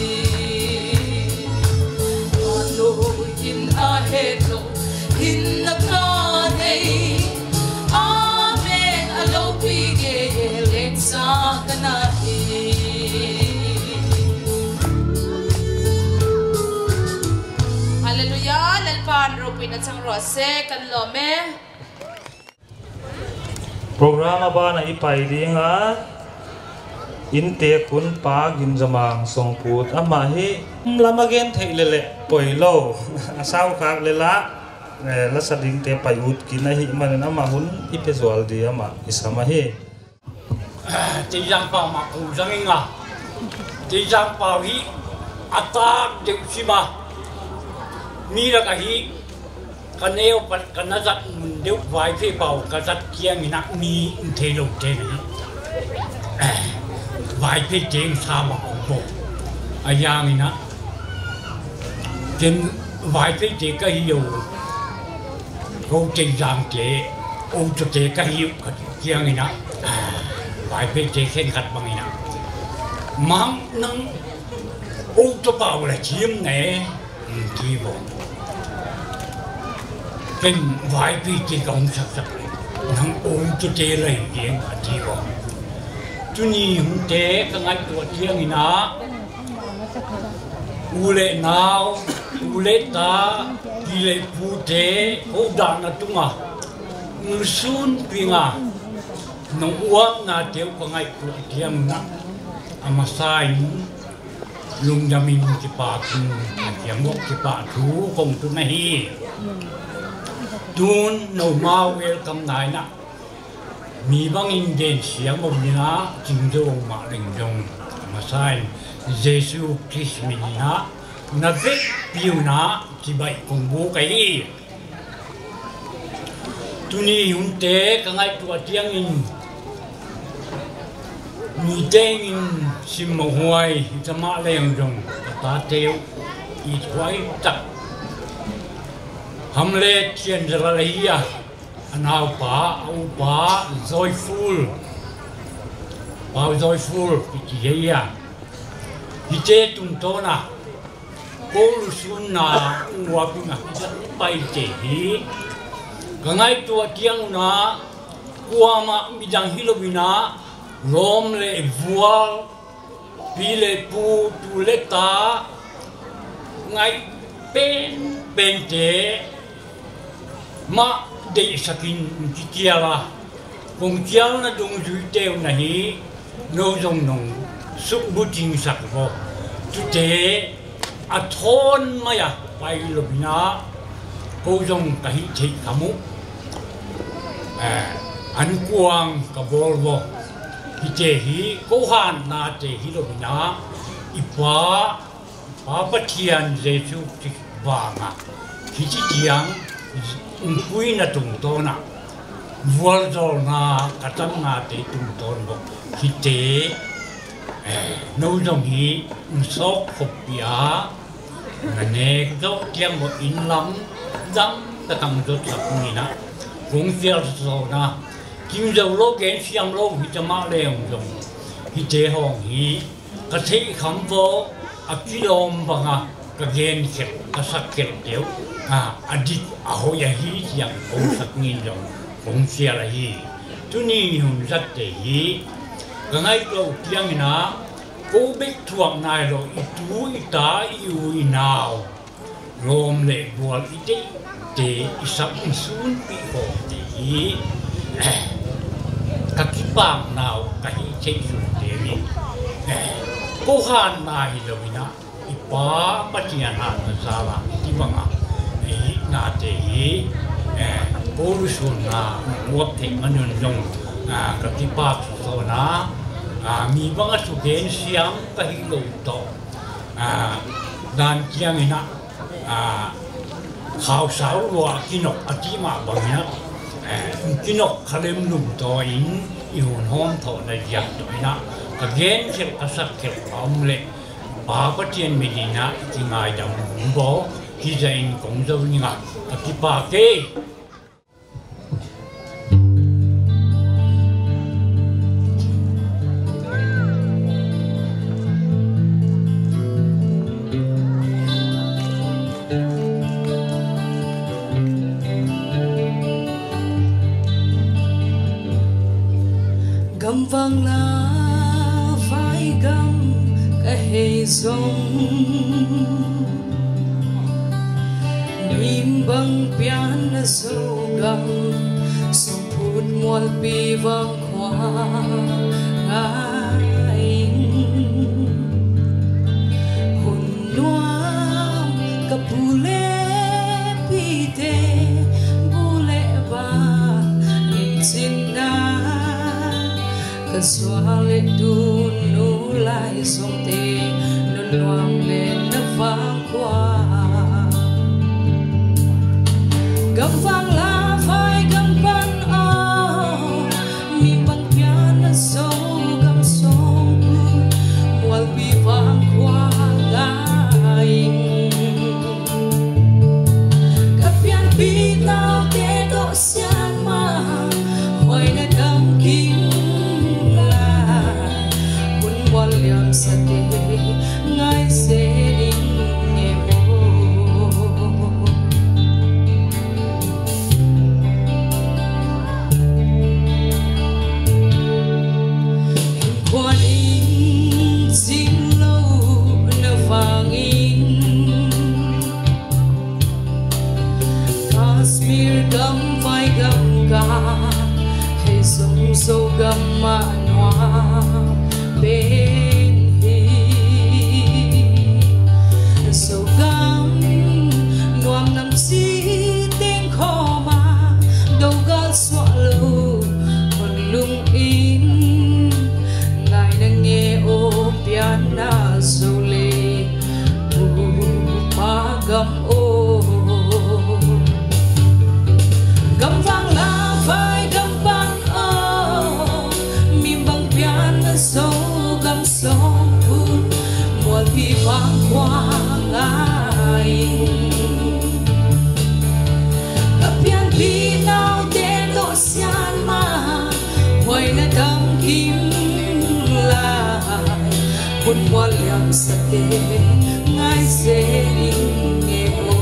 Vannoi in a hetlou hinna ka nei. Amen. A loupi ngei e, leng sa ka na hi. Hallelujah. Lalpa'n ropuina chang rawh seh, kan lawm e. Program a ban ah i pai ding a, inntek hun Pa Gimzamang Songkut amah hi, lam a gen theih leh leng poilou. A sau khak leh la, eh, la sa dingte pai ut khin ahihmanin amah hun i pe zual di amah i sam ahi. Teizang Pau mah kou zang ing a. Teizang Pau hi a tak deuh sim a. Mi lak ah hi ka neu pat ka na zat mun deuh Vaiphei pau ka zat chiangin a mi in theilou te ni. Vaiphei teng sa mah kou. A yang in a ken Vaiphei te ka hi uh. Kou Teizang te, Outute ka hi uh ka chiangin a, ah, Vaiphei te khenkhat bangin a, mang nang Outute pau la chim ne, in chi vo. Ken Vaiphei te ka hong sak sak le, nang Outute la hi ding a chi vo. Tuni hunte ka ngaihtuah chiangin a, U leh nau, tu leh ta, pi leh pute, kou dan a tung a, nu sun ping a, nong uap na teu ka ngaihtuah chiangin a, a masa in lungdam in kipak in, a chiang bawk kipahthu kong tun ahi. Tun noumau welcome na in a, mi bangin gen siam om in a, ching zou om mah leng zong, a masa in Jesu Khrist min in a, na vekpi un a chibai kong buk ahi. Tuni hunte ka ngaihtuah chiangin, mi tengin sim mawk huai, hichimah leng zong, ka tate uh it huai tak. Hamlet Thianzalal ahi a, a naupa, a upa, Joyful. Pau Joyful, i chi hi a. Hichite tungtawn a, kou lusunna uap in a, hichite paite hi. Ka ngaihtuah chiang un a, kuamah midang hilou in a, lawm leh vual, pi leh pu, tu leh ta, ngai pen, pente, mah deihsak in kichial a, kong chialna dungzuite uh na hi, nou zong nong suk buting sak vo. Tute, a thawn mai a, pai lou in a, kou zong ka hih theih kha mu. Eh, an kuang ka bawl vo. Hichite hi, kou hantnate hilou in a, i Pa, Pa Pathian Jesu Khrist vang a, hichi chiang, umpuina tungtawn a, vualzawlna ka tannate tungtawn bawk. Hichite, eh, nou zong hi, um sawk khop pia, na nek zoh chiang bawk in lam, zang ka tang zot sak ni na, kong sial sawna, kim zou lou gen siam lou hichimah leng zong, hichite hong hi, ka theih kham vo, a kilawm bang a, Ka gen khelh, ka sak khelh teuh, a, a dik a hoih ahi chiang kong sak ngin zong kong sial ahi. Tuni hun zat te hi, ka ngaihtuah chiang in a, kou bek thuak nailou, i tu, i ta, i u, i nau, lawm leh gual i deihte, i sak i sunpih khawm te hi, ka kipakna uh ka hih theih sun te hi. Kou hatna hilou in a, i Pa Pathian hatna sala i bang a, i hihna te hi, eh, kou lungsim a muap theih man un zong, ah, ka kipak sawsawna, ah, mi bang a sugen siam ka hih lou toh, ah, dan chiang in a, ah, khau sau lua kinok a chih mah bang in a, eh, kinok kha lem lum toh in, i hun hawm thohna ziak toh in a, ka gen khelh ka sak khelh a om leh, Pa Pathian min in a i kingaidam uh bawl, hi zahin kong zou ning a, ka kipak e. Gam vang la vai gam ka hei zong, mim bang pian na Zogam, songphut mualpi vang khua ngai. Hun nuam ka pu leh pite, bu leh ba, nin chin na, ka suak leh tunu lai zong te, na nuam leh na vang khua. Gam vang la vai gam pan aw, mim bang pian na Zogam songphut, mualpi vang khua ngai. Ka pianpih naute toh sian mah, huai na dam kim lai, hun mual liam sa te ngai se ning e maw. Innkuan in chin lou na vang in, Kashmir gam vai gam ka hei zong, Zogam mah nuam pen hi. Zogam nuam nam si teng khawm a, dou gal suah lou khon lung in, ngai na nge aw pian na Zo leh pu pa gam aw. Gam vang la vai gam pan aw, mim bang pian na Zogam songphut, mualpi vang khua ngai. Ka pianpih naute toh sian mah, huai na dam kim lai, hun mual liam sa te ngai se ning e aw.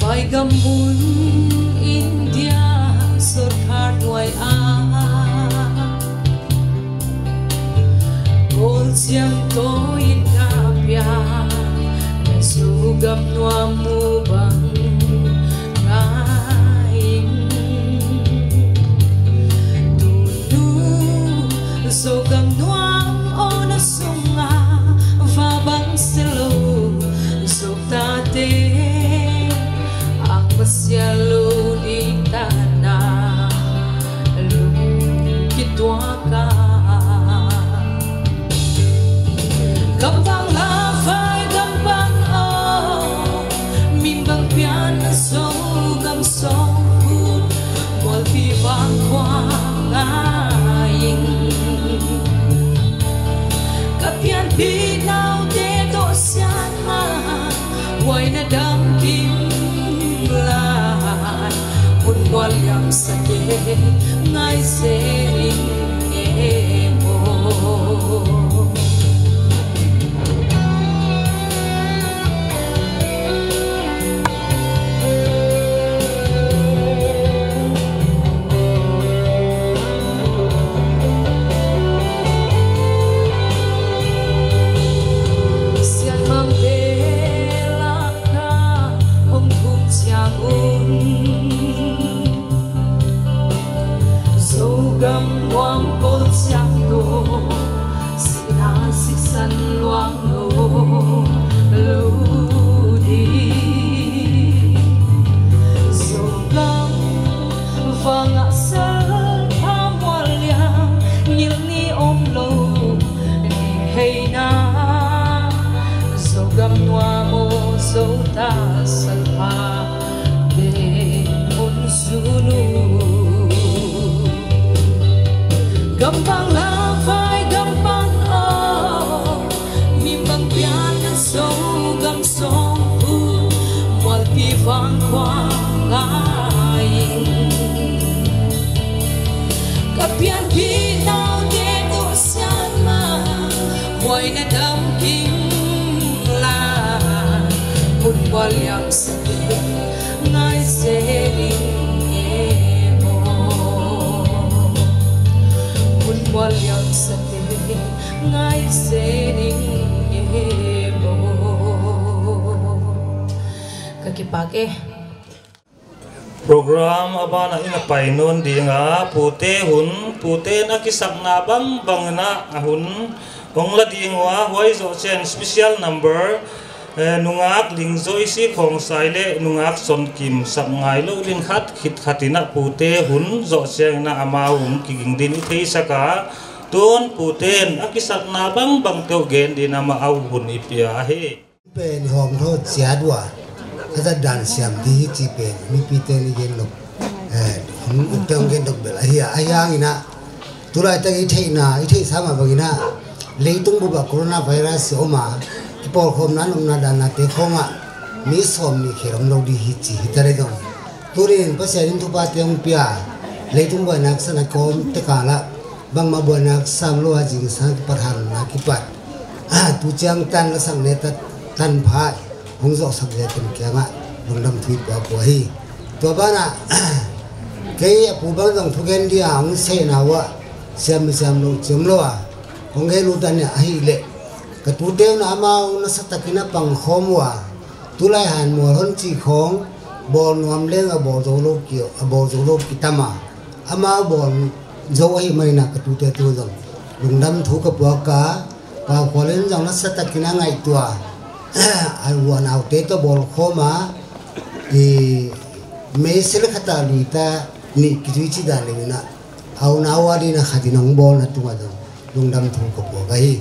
Vai gam mun India sorkar nuai a, Kawl Siangtho in ka pia, na Zogam nuam mu bang ngai. Tunu Zogam nuam aw na sung a, va bang se lou Zo tate, a masialou di ta na lungkituak a. Gam vang la vai gam pan aw, mim bang pian na Zogam songphut, mualpi vang khua ngai. Ka pianpih naute toh sian mah, huai na dam kim lai, hun Liam sa te ngai se ning e maw. Sianmang bel a ka hong thum chiang un, Zogam nuam pawl chiang toh, sihna sisan luang lou, lou di. Zogam vang a sal pha mual liang, ngil ni om lou, ni hei na. Zogam nuam aw, Zo ta sal pha, de mun zunu. Gam bang la vai gam bang aw, mi bang pian na Zogam song pu, mual pi vang kuang lai. Ka pianpih naute toh sian mah, huai na dam kim lai. Mun mual liam sa te ngai se ning e maw. Mun mual liam sa te ngai se ning e maw. Ka kipak e. Program a ban ah i na pai nawn ding a, pute hun, puten a kisakna bangbang in a hun hong la ding ua, huai zoh chiang special number, eh, nungak Lingzoi Si Khongsai leh nungak Sonkim Sapngailou Linkhat khit khat in a pute hun zoh chiang in a amau hong kiging din i theisak a, tun puten a kisakna bangbang teuh gen din a amau hun i pia hi. Pen hong tho chiat ua, a zat dan siam di hi chih pen mipite'n i gen lou, eh, hong teng gen lou bel ahi a, ahi hang in a, tulai tak i theihna, i theihsa mah bang in a, leitung bup ah coronavirus i om a, i pawlkhawmna nopna danna te khong ah mi sawmnih khel om lou di hi chih hi ta leh zong, tuni'n Pasian in thupha te hong pia, leitung buaina kisa a kawmte kal ah bangmah buaina kisam lou a, zingsang kipat, hanna kipat, ah, tu chiang tan la sak ne ta tan pha hong zoh sak zel te'n kiang ah lungdam thu i pia hi. Tua ban ah kei a pu bang zong thugen dia hong sehna uah siam mi siam lou chiam lou a, hong gen ut dan in ahih leh, ka tute un amau nasa tak in a pang khawm ua, tulai han mual hon chih khong bawl nuam leng a bawl zou lou ki, a bawl zou lou ki tam a, amau bawl zou ahih man in a ka tute tu zong lungdam thu ka puak a, Pau Khual in zong nasa tak in a ngaihtuah a, a u a naute toh bawl khawm a, i meisel khat a lui ta nih kizui chih dan leng in a, a u a nau a din a khat in hong bawlna tung ah zong lungdam thu ka puak ahi.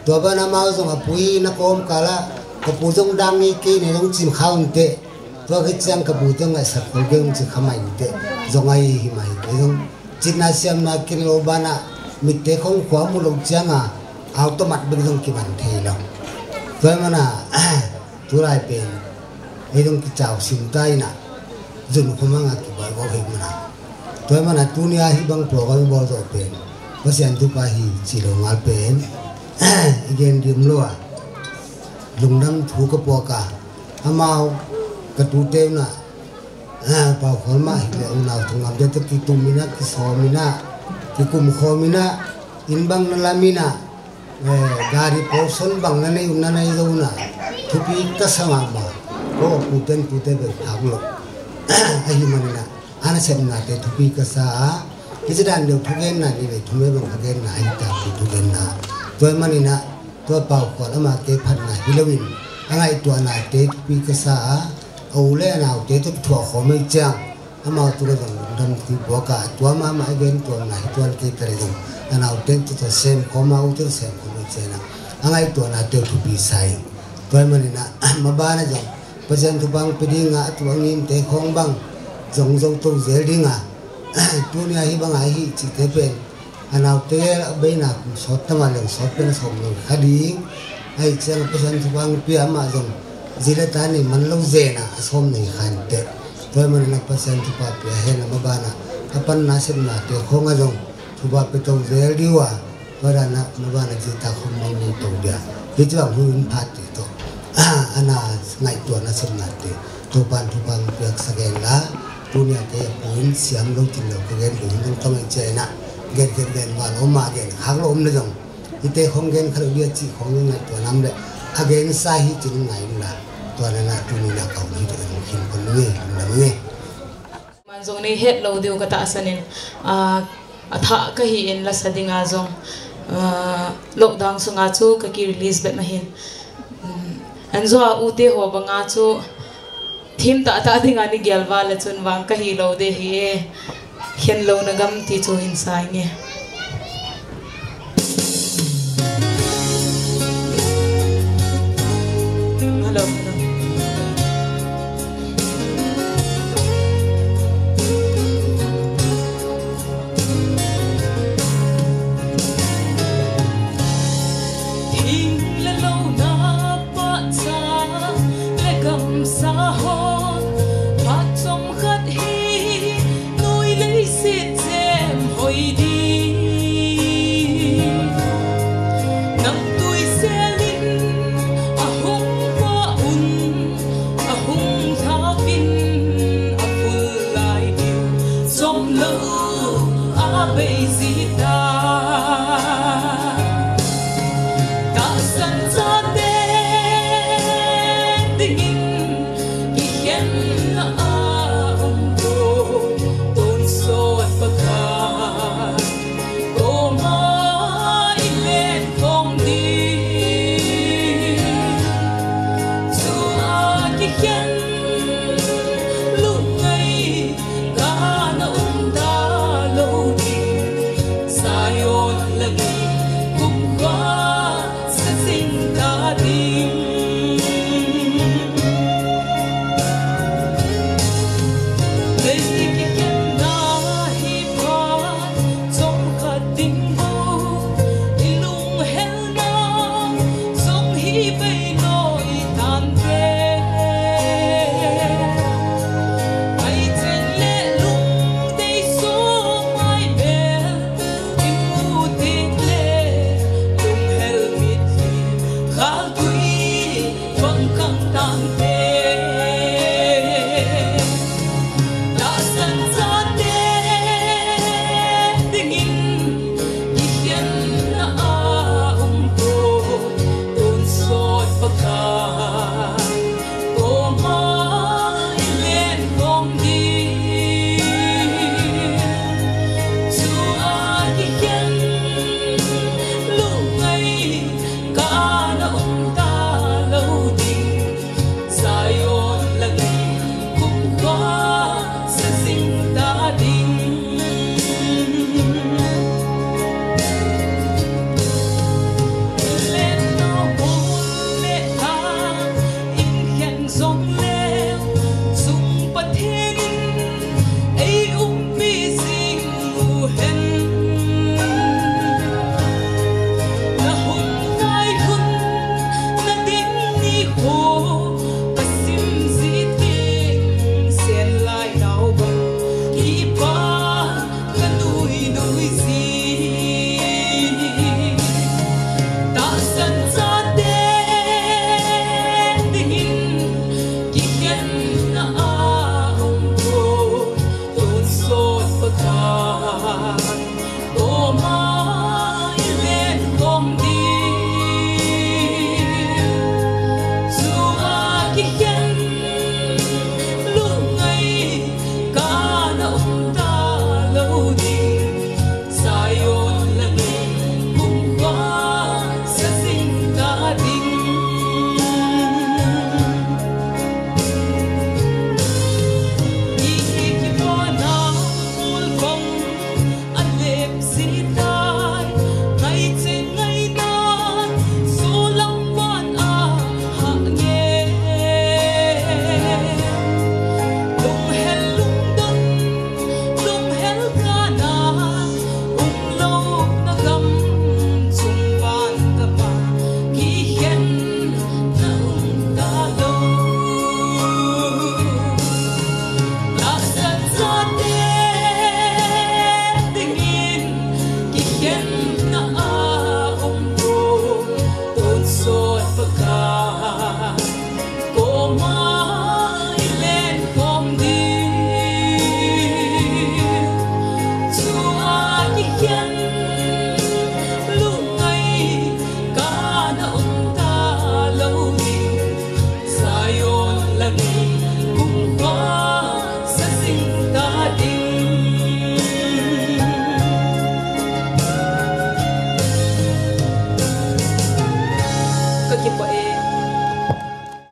Tua ban ah amau zong a pu hi na kawm kal ah, ka pu zong dang ngei kei ne zong chim kha un teh. Tua khit chiang ka pu zong ngaihsak khol kei un chi kha mai un teh. Zong ahi hi mai kei zong chitna siamna kin lou ban ah, mitte khong khua mu lou chiang a, automat bek zong kiman thei lou. Tua man a, tulai pen ei zong kichau sim ta in a, zun khua mang a kibawl bawl hi man a. Tua man a tuni a hih bang program bawl zoh pen Pasian thupha hi chih lou ngal pen i gen dim lou a, lungdam thu ka puak a, amau ka tute un a, ah, Pau Khual mah hi leh unau thong lam te toh kitum in a, kisawm in a, kikum khawm in a, inn bang na lam in a, eh, gari portion bang na nei un na nei zou in a, thupi ka sa mahmah. Ko pu ten pu te bel phak lou. Ahih man in a, a nasepna te thupi ka sa a, hichi dan deuh thugenna ni leh thum e bang ka genna ahi ta pu thugenna. Tua man in a, tua Pau Khual amah te phatna hi lou in, a ngaihtuahna te thupi ka sa a, a u leh a naute toh thuak khawm ei chiang, amau tungah zong lungdam thu puak a, tua mahmah i gen tuamna hi tuan kei ta leh zong, a naute toh sem khawm a, u toh sem khawm ei chiang a, a ngaihtuahna te thupi sa ing. Tua man in a, maban ah zong Pasian thupha hong pe ding a, a tu a ngim te khong bang zong zou tou zel ding a, tuni a hih bang a hih chih te pen, a naute a beina kum sawt tam a leng sawt pen a sawm lou kha ding. Ahih chiang Pasian thupha hong pia amah zong zi leh ta nei man lou zen a, a sawm nei kha in teh. Tua ahihman in Pasian thupha pia hen la, maban a a panna sepnate khong ah zong thupha pe tou zel di ua. Tua dan a maban a zita khong mangngilh tou dia. Hichi bang hun phat te toh, ana ngaihtuahna sepnate Toupan thupha piaksak hen la. Tuni a kei a pu in siam lou chin lou ka gen ding hong ka mai chiang a, gen gen gen val om a, gen khak lou om leh zong, hite khong gen kha lou dia chih khong ngaihtuah nam leh, a gensa hi chin ngai la. Tua dan a tuni a ka hun hi te ka hun khin kon nge, lungdam nge. Man zong nei het lou diu ka tahsan in, ah, a thah ka hi in la sa ding a zong, ah, lockdown sung a chu ka ki release bek mah in. Um, an zua ute ho bang a chu thim tahtah ding a ni gial val a chun vang ka hi lou de hi e. Khen lou na gam ti chu hin sa nge. Hello, hello. Thing leh lou na pahchang leh gamsa hon, phat chomkhat hi, nui leiset sem hoih di. a om ko, tonsot Pakai koma i len khawm ding. Tua kikhen lungngai ka na om ta lou ding. Zion lak ah kum khat sa zing ta ding. Ka kipah e.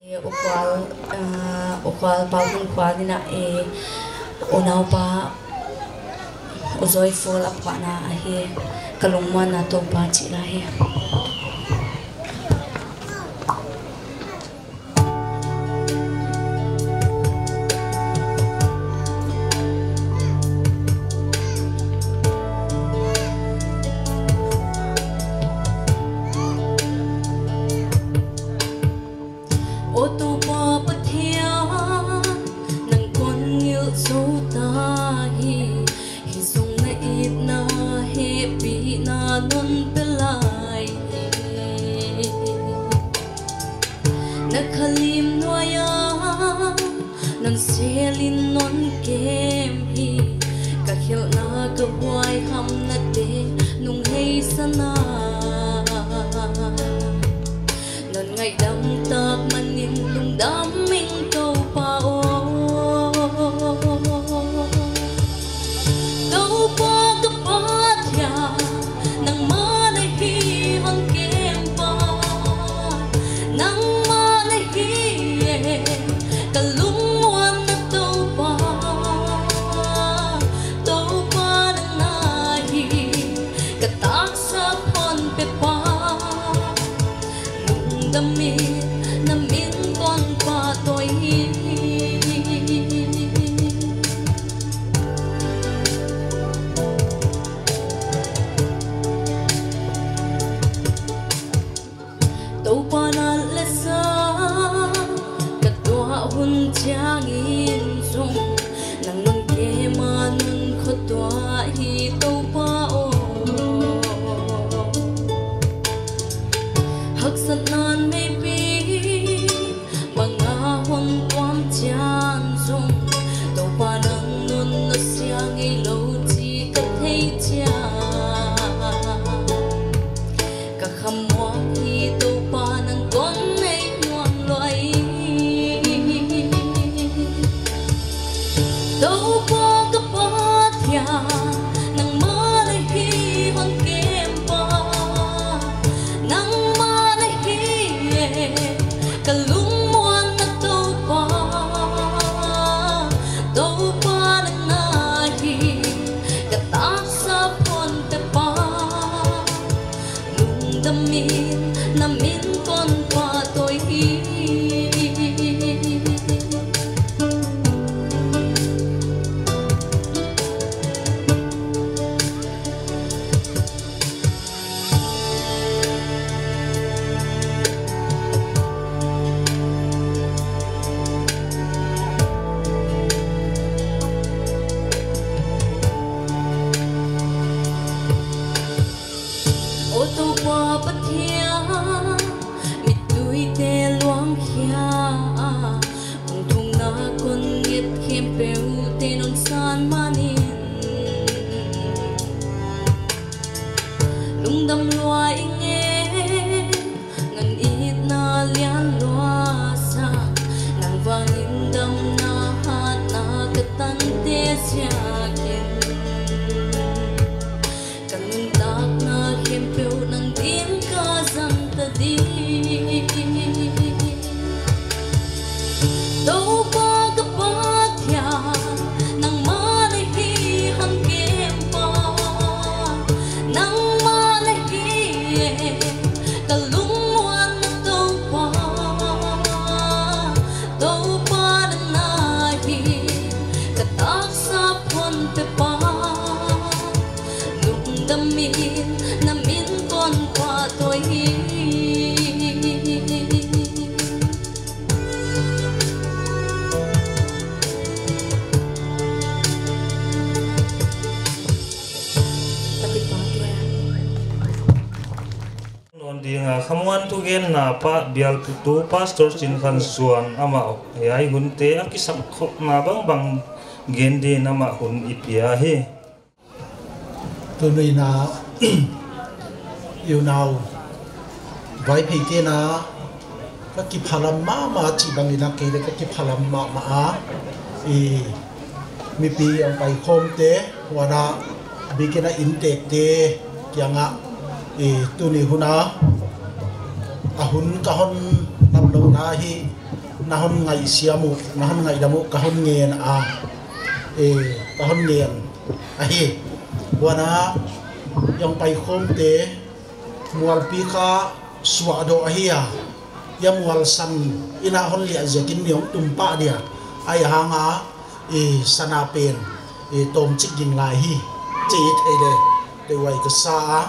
E, U Khual, ah, U Khual, Pa Hun Khual in a, e, unaupa U Joyful a phuahna ahi, Ka Lungmuanna Toupa chih la hi. Aw Toupa Pathian, nang kon ngilh zou ta hi, hi zong na itna hehpihna non pe lai hi. Na kha lim nuai a non sel in non kem hi, ka khelhna ka huaihamnate nunghei sa na. Non ngaihdam tak manin lungdam ing Toupa aw. Toupa ka Pathian, nangmah na hi hon kempa, nangmah na hi e, ka lungmuanna Toupa. Toupa nang na hi ka taksa phonpepa. Lungdam in na min kon pahtawi hi. Toupa nat leh zat ka tuah hun chiangin zong, nang non kema non khotuah hi Toupa aw. Haksatna'n meipi bang a hon tuam chiang zong, Toupa nang non nusia ngeilou chih ka thei chiang, ka khamuang hi Toupa nang kon nei nuam lua hi. Toupa ka Pathian, nangmah na hi hon kempa, nangmah na hi e, ka lungmuanna Toupa. Toupa nang na hi ka taksa phonpepa. Lungdam in na min kon pahtawi hi. Aw Toupa Pathian, mittuite luang khia a, kong thumna kon nget khempeuhte non san manin, lungdam lua ing e, non itna lian lua sa, nang vangin damna hatna ka tante ziakin. Ka nuntakna khempeuh nang din ka zang ta ding. Toupa ka Pathian, nangmah na hi hon kempa, nangmah na hi e, ka lungmuanna Toupa. Toupa nang na hi ka taksa phonpepa. Lungdam in na min kon pahtawi hi. Ka kipah e. Dinga khamuan thugenna pa bialtu Pastor Chin Khan Suan amah hiai hunte a kisap khopna bangbang gen din amah hun i pia hi. Tuni in a, i unau Vaiphei te'n a, ka kiphalam mahmah chih bangin a kei leng ka kiphalam mahmah a, i mipi hong paikhawmte, huan a bikin a inntekte kiangah, i tuni hun a, a hun ka hon lamlouhna hi, na hon ngaihsiam uh, na hon ngaihdam uh ka hon ngen a, i ka hon ngen ahi. Huan a, hong paikhawmte, mualpi kha suahdoh ahi a, hia mual san in a hon liah ziakin ni hong tum pah dia, ahihhang a, i sana pen, i tawmchik ding lai hi, chih thei leh, deihhuai ka sa a.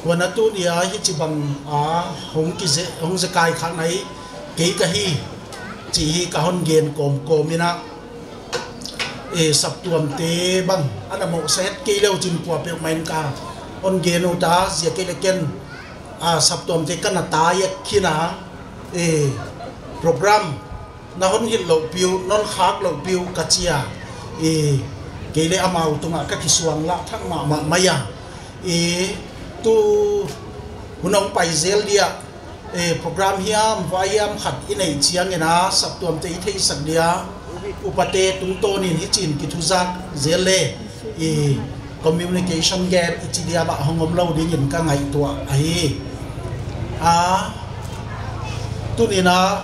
Huan a tuni a hichibang a, hong kize-, hong zekai khak nai kei ka hi, chih hi ka hon gen kawmkawm in a, e, saptuamte bang, ana mohsa het kei leh chin pua peuhmah in ka hon gen uh ta, ziak kei leh ken, a, saptuamte ka na tai khin a, e, program na hon hilh louh piu, non khak louh piu ka chi a, e, kei leh amau tungah ka kisuang lah thak mahmah mai a, e, tu hun hong pai zel dia, e, program hiam, vai hiam khat i neih chiangin a, saptuamte i theihsak dia, upate tungtawnin hichi'n kithuzak zel leh, i communication gap i chi dia mah hong om lou dingin ka ngaihtuah ahi. A, tuni in a,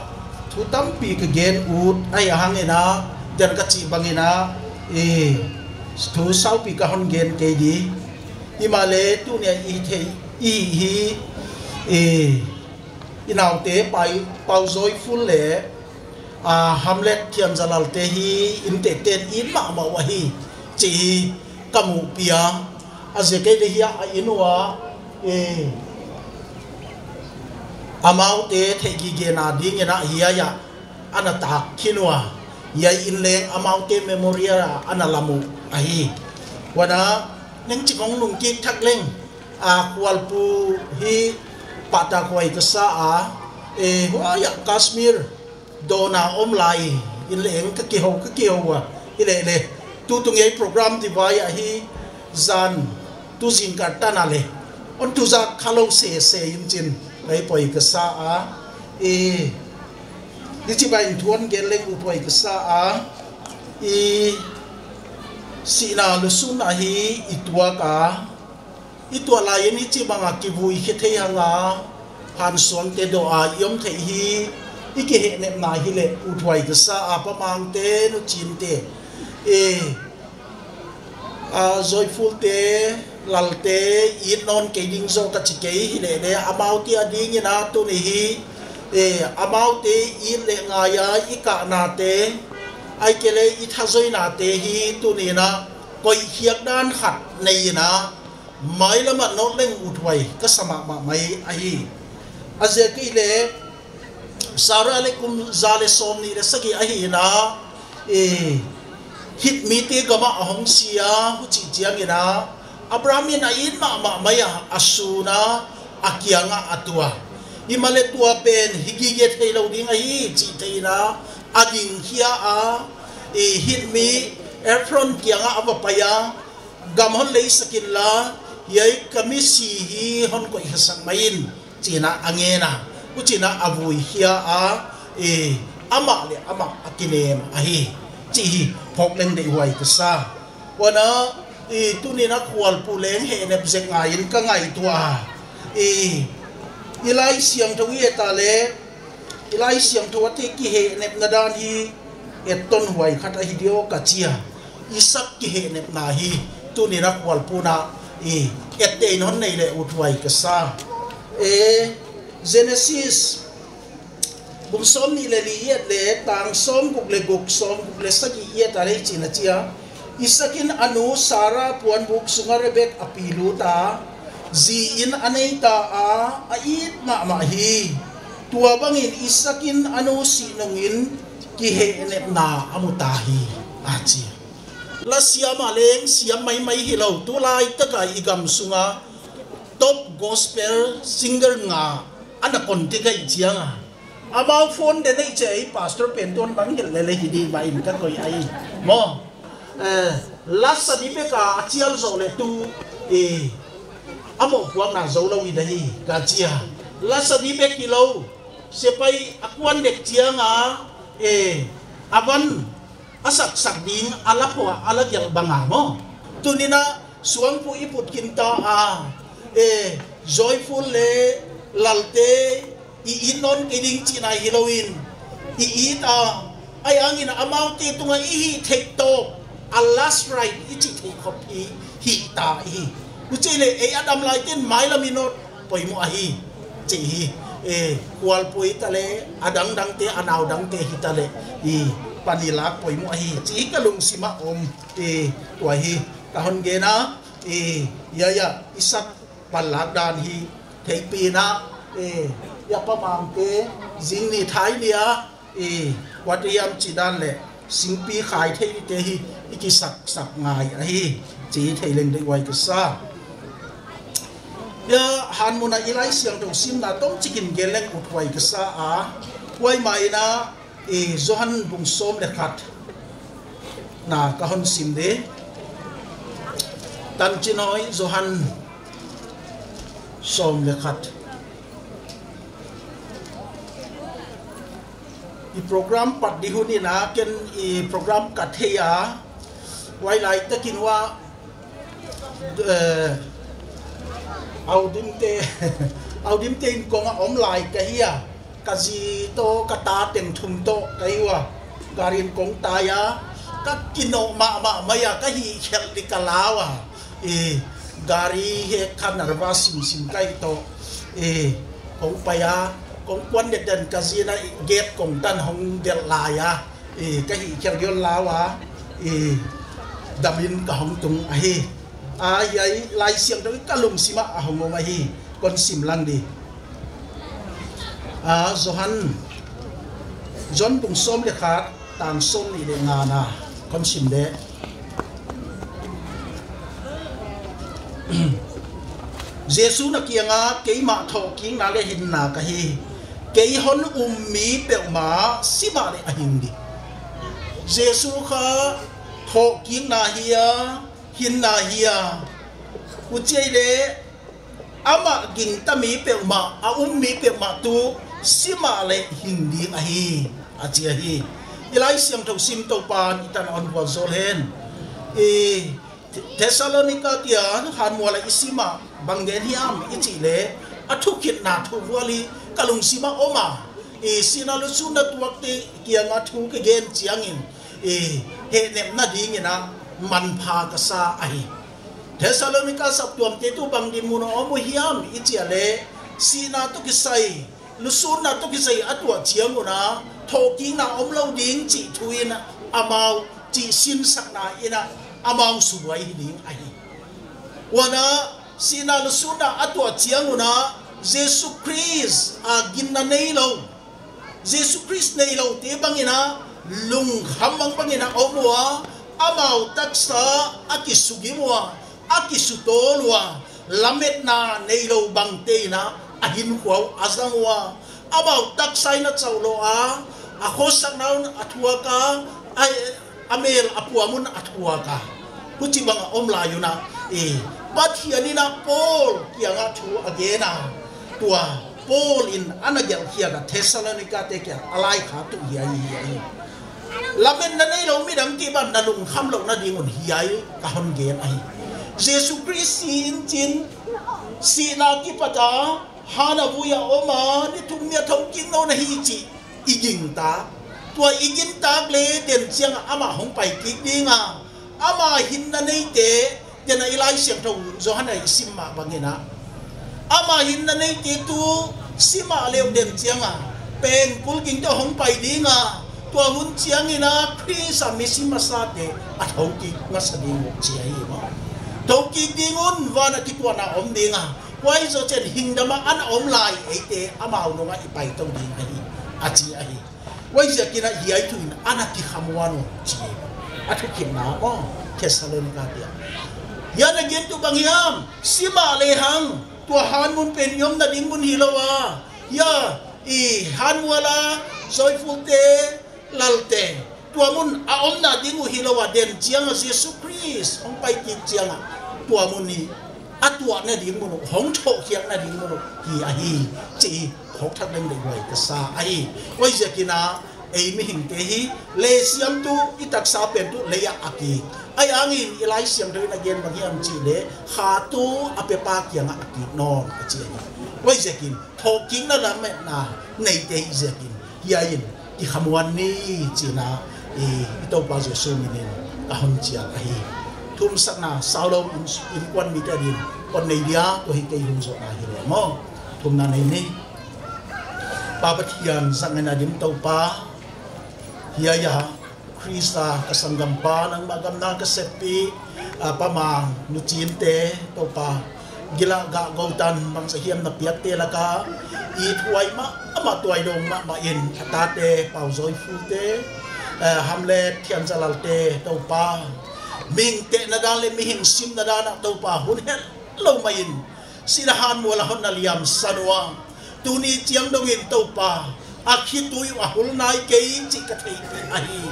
thu tampi ka gen ut, ahihhangin a, den ka chih bangin a, i thu saupi ka hon gen kei di. Himahleh tuni a i thei, i hi, i, i naute Pai, Pau Joyful leh, a, Hamlet Thianzalal te hi inntekte'n it mahmah uh ahi, chih hi ka muh pia. A ziak kei leh hiai a inn ua, e, amaute theihgigena dingin a hiai a, ana tak khin ua, hiai inn leng amaute memorial a ana lam uh ahi. Huan a, neng chik hong lungkik thak leng, a, Khualpu hi pahtakhuai ka sa a, e, huai a Kashmir dawn a om lai in leng ka kihou, ka kihou a, hileh leh, tutung ei program di vai ahi, zan tu zingkal tan a leh hon thuzak kha lou sese in chin, ka hi poi ka sa a, e, hichibang thu hon gen leng ut huai ka sa a, i sihna lusunna hi i tuak a, i tuah lai in hichibang a kivui khe thei hang a, hansuangte doh a i om theih hi, i kihehnepna hileh ut huai ka sa a, Pa Mangte, Nu Chinte, e, a, Joyful te, Lalte, it nawn kei ding zaw ka chi kei hileh leh, amaute adingin a tuni hi, e, amaute it leh ngai a i kahnate, ahihkeileh i thazoinate hi tuni in a, koihkhiak dan khat nei in a, mailam ah nawt leng ut huai ka sa mahmah mai ahi. A ziak kei leh, Sarah leh kum za leh sawmnih leh sagih ahi in a, e, Hit mite gam ah a hong si a, huchi chiangin a, Abraham in a it mahmah mai a, a sun a, a kiangah a tua. Himahleh tua pen hi gige theilou ding ahi chih thei in a, a ding khia a, e, Hit mi Ephron kiangah a va pai a, gam hon leisak inla, hiai ka misi hi hon koih khe sak mai in, chi in a a ngen a, huchi'n a vui khia a, e, amah leh amah a kinem ahi, chih hi phawk leng deihhuai ka sa. Huan a, e, tuni in a Khualpu leng hehnep zek ngai in ka ngaihtuah a, e, i Laisiangthou i et a leh, i Laisiangthou a te kihehnepna dan hi etton huai khat ahi diam ka chi a. Isak kihehnepna hi tuni in a Khualpu in a i etteh in hon nei leh ut huai ka sa. E, Genesis bung sawmnih leh li i et leh, tang sawmguk leh guk, sawmguk leh sagih i et a leh hichi'n a chi a. Isakin a nu Sarah puanbuk sunga Rebek a pi lut a, zi in a nei ta a, a it mahmah hi. Tuabangin Isakin a nu sih nungin kihehnepna a mu ta hi, a chi. Lasiam a leng siam maimai hilou, tulai taka i gam sunga top gospel singer nga ana contact ka hih chiang a, amau phone den ei chi a, pastor pen tuan bang hilh lele hi di ba in ka koih ahi maw. Eh, lasa di bek a chial zoh leh tu, eh, a mohpuakna zou lou hi di ahi ka chi a. Lasa di bek hilou, sepai a kuan dek chiang a, eh, a van a saksak ding a la phuah a la gelh bang a maw. Tuni'n a suangphuh i put khin ta a, eh, Joyful leh Lalte i it nawn kei ding chihna hilou in i it a, ahihhangin amaute tungah i hih theih tawp a last ride i chih theih khop hi hih ta hi. Huchi leh ei a dam laite'n mailam i nawn poimoh ahi chi hi. Eh, Khualpui ta leh a dangdangte, a nau dangte hi ta leh i pan i lak poimoh ahi chi hi ka lungsim a om. Eh, tua hi ka hon gen a, eh, ya ya, i sak pan lak dan hi theihpihna, eh, ya pa mangte, zing ni thai lia, eh, wat yam chi dan leh singpi khai thei te hi i kisaksak ngai ahi chi thei leng deuh huai ka sa. Ya, hanmun a i Laisiangthou simna tomchik in gen leng ut huai ka sa a, huai mah in a, eh, Johan bung sawm leh khat na ka hon sim di. Tanchinhoih Johan sawm leh khat. I program pat di hun in a ken i program ka thei a, huai lai takin ua, eh, Audimte, Audimte in kong a om lai ka hi a, ka zi toh ka ta teng thum toh ka hi ua, gari in kong tai a, ka kinoh mahmah mai a, ka hihkhelh di ka lau a. Eh, gari he kha nervous simsim ka hi toh. Eh, kong pai a, kong kuan dek den ka zi in a gate kong tan hong delh lai a. Eh, ka hihkhelh gel lau a. Eh, dam in ka hong tung ahi. A, hiai Laisiangthou ka lungsim a a hong om ahi. Kon sim lang di. A, Johan, Johan bung sawm leh khat, tang sawmnih leh nga na kon sim di. Jesu'n a kiang a, keimah thawhkikna leh hinna ka hi. Kei hon um mi peuhmah si mahleh a hing di. Jesu kha thawhkikna hi a, hinna hi a. Huchi leh amah gingta mi peuhmah, a um mi peuhmah tuh si mahleh hing ding ahi, a chi ahi. I Laisiangthou sim Toupa'n i tan a hon vualzawl hen. I Thessalonika te a hanmual a i sim a bang gen hiam i chih leh, a thukhitna thuvual hi ka lungsim a om a. I sihna lusunna tuakte kiang a thu ka gen chiangin, i hehnepna dingin a manpha ka sa ahi. Thessalonika saptuamte tuh bang dinmun a om uh hiam i chih leh, sihna toh kisai, lusunna toh kisai a tuah chiang un a, thawhkikna om lou ding chih thu in a, amau chih sinsakna in a, amau subuai hi ding ahi. Huan a, sihna lusunna a tuah chiang un a, Jesu Khrist a ginna neilou, Jesu Khrist neiloute bangin a, lungkham mang bangin a om ua, amau taksa a kisugim ua, a kisutawl ua, lametna neilou bangte in a, a hinkhua uh a zang ua, amau taksa in a chauh lou a, a khosakna un a thuak a, a, a mel a puam un a thuak a. Huchibang a om lai un a, eh, Pathian in a Paul kiang a thu a gen a, tua Paul in ana gelh khiak a Thessalonika te kiang a laikhak tuh hiai, hiai. Lametna neilou midang chih bang na lungkham louhna ding un hiai ka hon gen ahi. Jesu Khrist si in chin, sihna kipat a, han a vui a om a, ni thum ni a thokik nawn ahi chih i gingta. Tua i gingta leh den chiang a amah hong pai kik ding a. Ama hinna neite, den a i Laisiangthou Johan a i sim mah bangin a, ama hinna neite tuh si mahleh uh den chiang a, pengkul gingte hong pai ding a. Tua hun chiangin a Khrist a misi masate a thokik masa ding uh chi ahi maw. Thokik ding un van a kituahna om ding a. Huai zoh chiang hingdam a ana om lai eite amau nung a i pai tou ding ahi, a chi ahi. Huaiziakin a hiai thu in ana kikham uan uh chi. A thukhitna uh Thessalonika te a. Hiai a gen tuh bang hiam, si mahleh hang, Tua hanmun pen i omna ding mun hilou a, ya, i hanmual a Joyful te, Lal te, tua mun a omna ding uh hilou a, den chiang a Jesu Khrist hong pai kik chiang a, tua mun hi a tuahna ding mun uh, hong thohkhiakna ding mun uh hi ahi, chih phawk thak leng deihhuai ka sa ahi. Huaiziakin a, ei mihingte hi, lei siamtu, i taksa pen tuh lei ah a kik. Ahihhangin i Laisiangthou in a gen bang hiam chih leh, kha tuh a pepa kiang ah a kik nawn a chi ahi. Huaiziakin, thawhkikna lametna neite i hi ziakin, hiai in kikhamuan ni chih in a, i, i Toupa Jesu min in ka hon chial ahi. Thumsakna, saulou in, innkuan mite adin, kon nei dia, tua hi kei hun zohna hi leh maw. Thumna nei ni. Pa Pathian, zang in a dim Toupa, hiai a, Khrista ka sanggampa, nangmah gam na ka seppih, a, Pa Mang, Nu Chin te, Toupa, Gila Gah Gou Tan, bangzah hiam na piakte laka, i thuai mahmah, tuailawm mahmah in, a tate, Pau Joyful te, eh, Hamlet Thianzalal te, Toupa, mihing tehna dan leh mihing simna dan ah, Toupa, hun hetlou mah in, sihna hanmual a hon na liamsan ua, tuni chiang dongin Toupa, a khitui uh a hul nai kei chih ka theihpih ahi.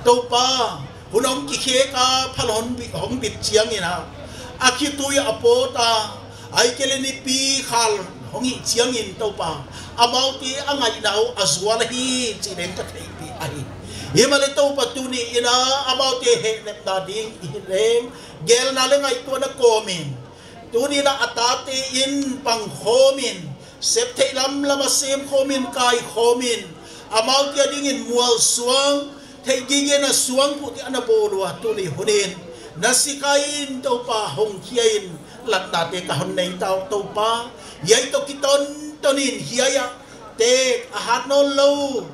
Toupa, hun hong kikhek a, phal hong bit, hong bit chiangin a, a khitui uh a pawt a, ahihkeileh nipi khal hong hih chiangin Toupa, amaute a ngaihna uh a zual ahi chih leng ka theihpih ahi. Himahleh Toupa tuni in a, amaute hehnepna ding i hih leng, gelna leh ngaihtuahna kawmin, tuni in a a tate in pangkhawmin, sep theih lamlam a semkhawmin, kaikhawmin, amaute adingin mualsuang, theihgigena suangphuh te ana bawl ua, tuni hun in, na sikhai in Toupa hongkhia in, latnate ka hon nei ta uh Toupa, hiai toh kitawntawn in hiai a, tek a hat nawnlou,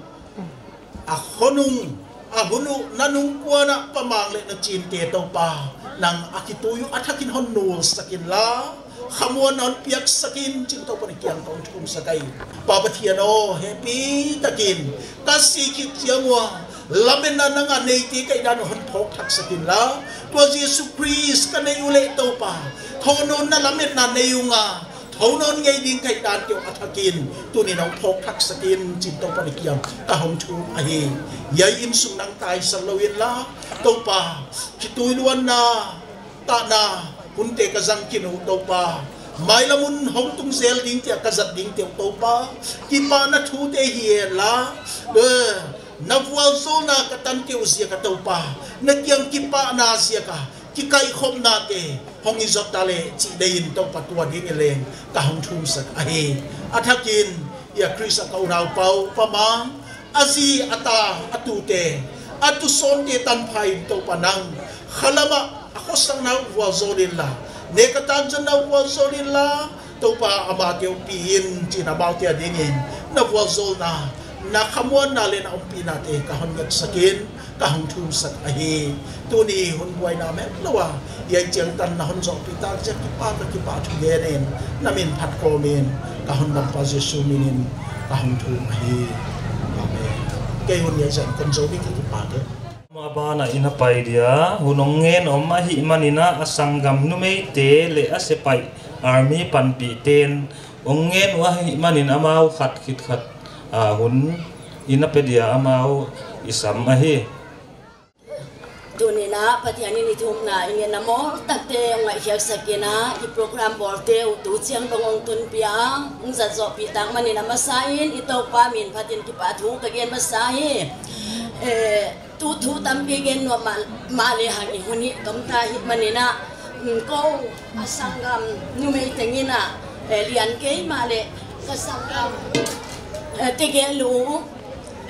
a khonung, a hun uh, na nungkuan a Pa Mang leh Nu Chin te Toupa, nang a khitui uh a thakin hon nulsak inla, khamuanna hon piaksak in chih Toupa na kiang ka hon thumsak ahi. Pa Pathian aw, hehpih takin, ka si khit chiang ua, lametna nang a neite ka hihdan uh hon phawk thaksak inla, tua Jesu Khrist ka neih uleh Toupa, thounawnna lametna nei ung a, thounawn ngei ding ka hihdan uh a thakin, tuni in hon phawk thaksak in chih Toupa na kiang ka hon thum ahi. Hiai innsung nang taisan lou inla, Toupa, khitui luanna, tahna, hunte ka zang khin uh Toupa, mailam un hong tung zel dingte a ka zat dingte uh Toupa, kipahna thute hi inla, eh, na vualzawlna ka tante uh ziak a Toupa, na kiang kipahna ziak a, kikaihkhopnate hong hi zot ta leh chih deihin Toupa tua ding in leng ka hon thumsak ahi. A thakin, hiai Khrist a ka unaupau Pa Mang, a zi, a ta, a tute, a tusawnte tanpha in Toupa nang, khalam a a khosakna uh vualzawl inla, nek a takzonna uh vualzawl inla, Toupa amaute uh pi in chih in amaute adingin, na vualzawlna, na khamuanna leh na ompihnate ka hon ngetsak in, ka hon thumsak ahi. Tuni hun buaina metlou a, hiai chiangtan na hon zohpih tak ziak kipah ka kipah thugen in, na min phat kawmin, ka hondampa Jesu min in, ka hon thum ahi. Amen. Kei hun hiai zan kon zou ding ka kipah ka. Maban ah i na pai dia, hun hong ngen om ahihmanin a, a sanggam numeite leh a sepaih army panpihten hong ngen uh ahihmanin amau khat khit khat, ah, hun i na pe dia amau i sam ahi. Tuni in a Pathian in i thumna i ngenna mawl takte hong ngaihkhiaksak in a, i program bawlte uh tu chiang dong hong tunpih a, hong zat zohpih tak manin a masa in i Toupa min phatin kipahthu ka gen masa hi. Eh, tu thu tampi gen nuam mah, mahleh hang i hun hi tom ta ahihmanin a, mm, kou a sanggam numei teng in a, eh, lian kei mahleh ka sanggam, eh, tegel uh,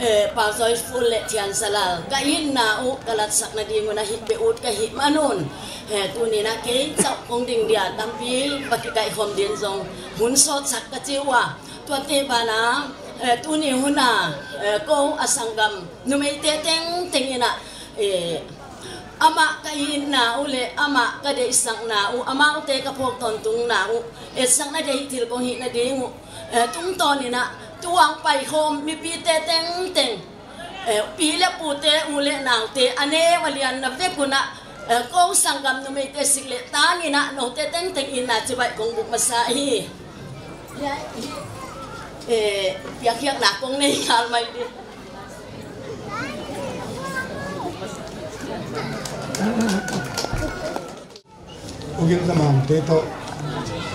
eh, Pau Joyful leh Thianzalal, ka itna uh ka latsakna ding un a hih beh ut ka hihman un, eh, tuni in a kei chauh kong ding dia tampi va kikaihkhawm ding zong hun sawtsak ka chi ua. Tuate banah, eh, tuni hun a, eh, kou a sanggam numeite tengteng in a, eh, amah ka itna uh leh amah ka deihsakna uh, amaute ka phawk tawntungna uh, etsakna deih thil kong hihna ding uh, eh, tungtawn in a, tu a hong paikhawm mipite tengteng, eh, pi leh pute, u leh naute, a neu a lianna vek un a, Eh, kou sanggam numeite sik leh tan in a noute tengteng in a chibai kong buk masa hi. Ya, eh, piakkhiakna kong nei ngal mai di. U Gin Zamang te toh,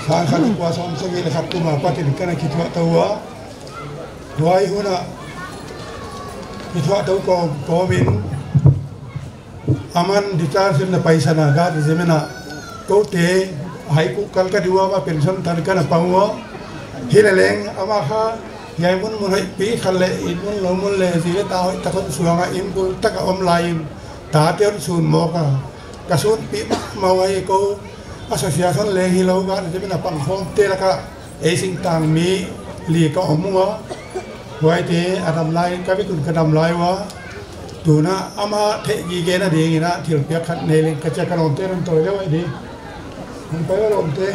sang khat kua sawmsagih leh khat kum apat in ka na kithuah tou ua. Huai hun a kithuah tou kawm, kawm in, aman discharge in na paisan a, guard regiment a, kou te, hai ku kal ka di ua, pension tan ka na pang ua. Hileleng, amah kha, hiai mun mun hoih pi khat leh, inn mun lou mun leh, zi leh ta hoih tak hon suang a, inn bul tak a om lai in, tate hon sun mawk a. Ka sunpih mahmah uh ahi. Kou association leng hilou, guard regiment a pangkhawmte lak ah ei singtang mi li ka om ua. Huaite a dam lai, ka vek un ka dam lai ua. Tun a amah theihgigena ding in a thilpiak khat nei leng ka chi a, ka lawmte hon tawi leh huai di. Hon tawi lawmte.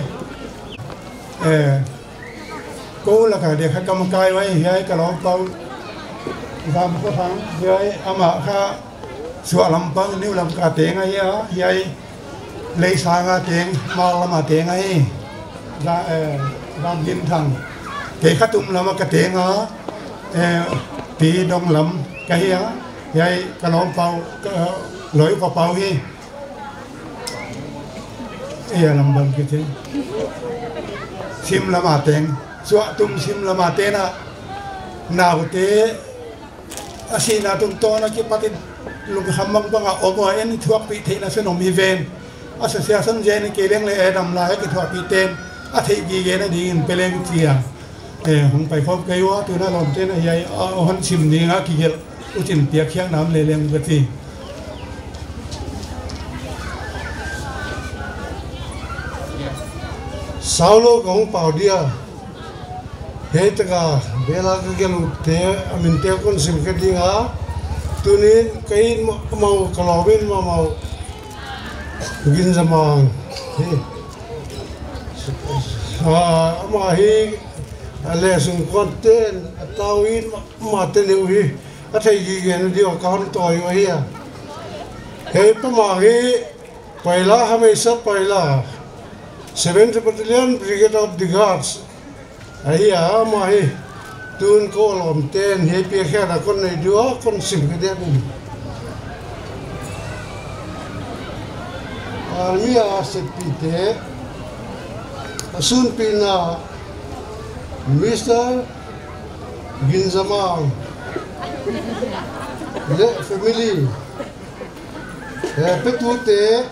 Eh, kou lak a dia kha ka makai uhi, hiai ka lawmpa uh Zamkhothang, hiai amah kha Suahlam pang, New Lamka teng ahi a, hiai Leisang a teng, Mallam a teng ahi. Za-, eh, Zamginthang. Kei kha Tumlam a ka teng a, eh, Pi Donglam ka hi a, hiai ka lawmpa uh, ka, Loiva pa uh hi. Ei a lam bang kite. Simlam a teng. Suahtum Simlam a teng a. Naute a sihna tungtawn a kipat in lungkham bangbang a om ua, en thuakpih theihna sung om hi ven. Association zen in kei leng leh ei dam lai a kithuahpih ten a theihgigena ding in pe leng chi a. Eh, hong pai khawm kei ua, tun a lawmte'n hiai a hon sim ding a kigelh uh chin piakkhiakna om leleng ka chi. Saulou ka hong pau dia. Hiai tak a bel a ka gelhte a minte kon sim khe ding a. Tuni'n ka it mahmah uh, ka lawm it mahmah uh Gin Zamang hi. Ah, amah hi, a leh sung kuante'n a tau it mahmah te neu hi. A theihgigena di uh ka hon tawi uh ahi a. Hiai pa Mang hi, Paila, Hameisa Paila, seventh Battalion, Brigade of the Guards ahi a, amah hi. Tun kou lawmte'n hiai piakkhiakna kon nei di ua, kon sim khe dia. Army a seppihte, a sunpihna, Mister Gin Zamang leh family, eh, petute,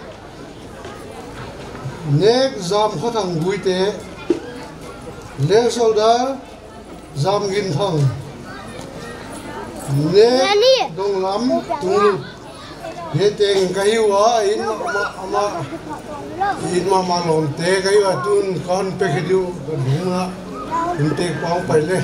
Nek Zamkhothang Guite, Nek Soldier Zamginthang, Nek Donglam Tunglut. Hiai teng ka hi ua, in ma, ma, ma, in mahmah lawmte ka hi ua, tun kon pe khe di uh, ka ding a, in tek pau pai le.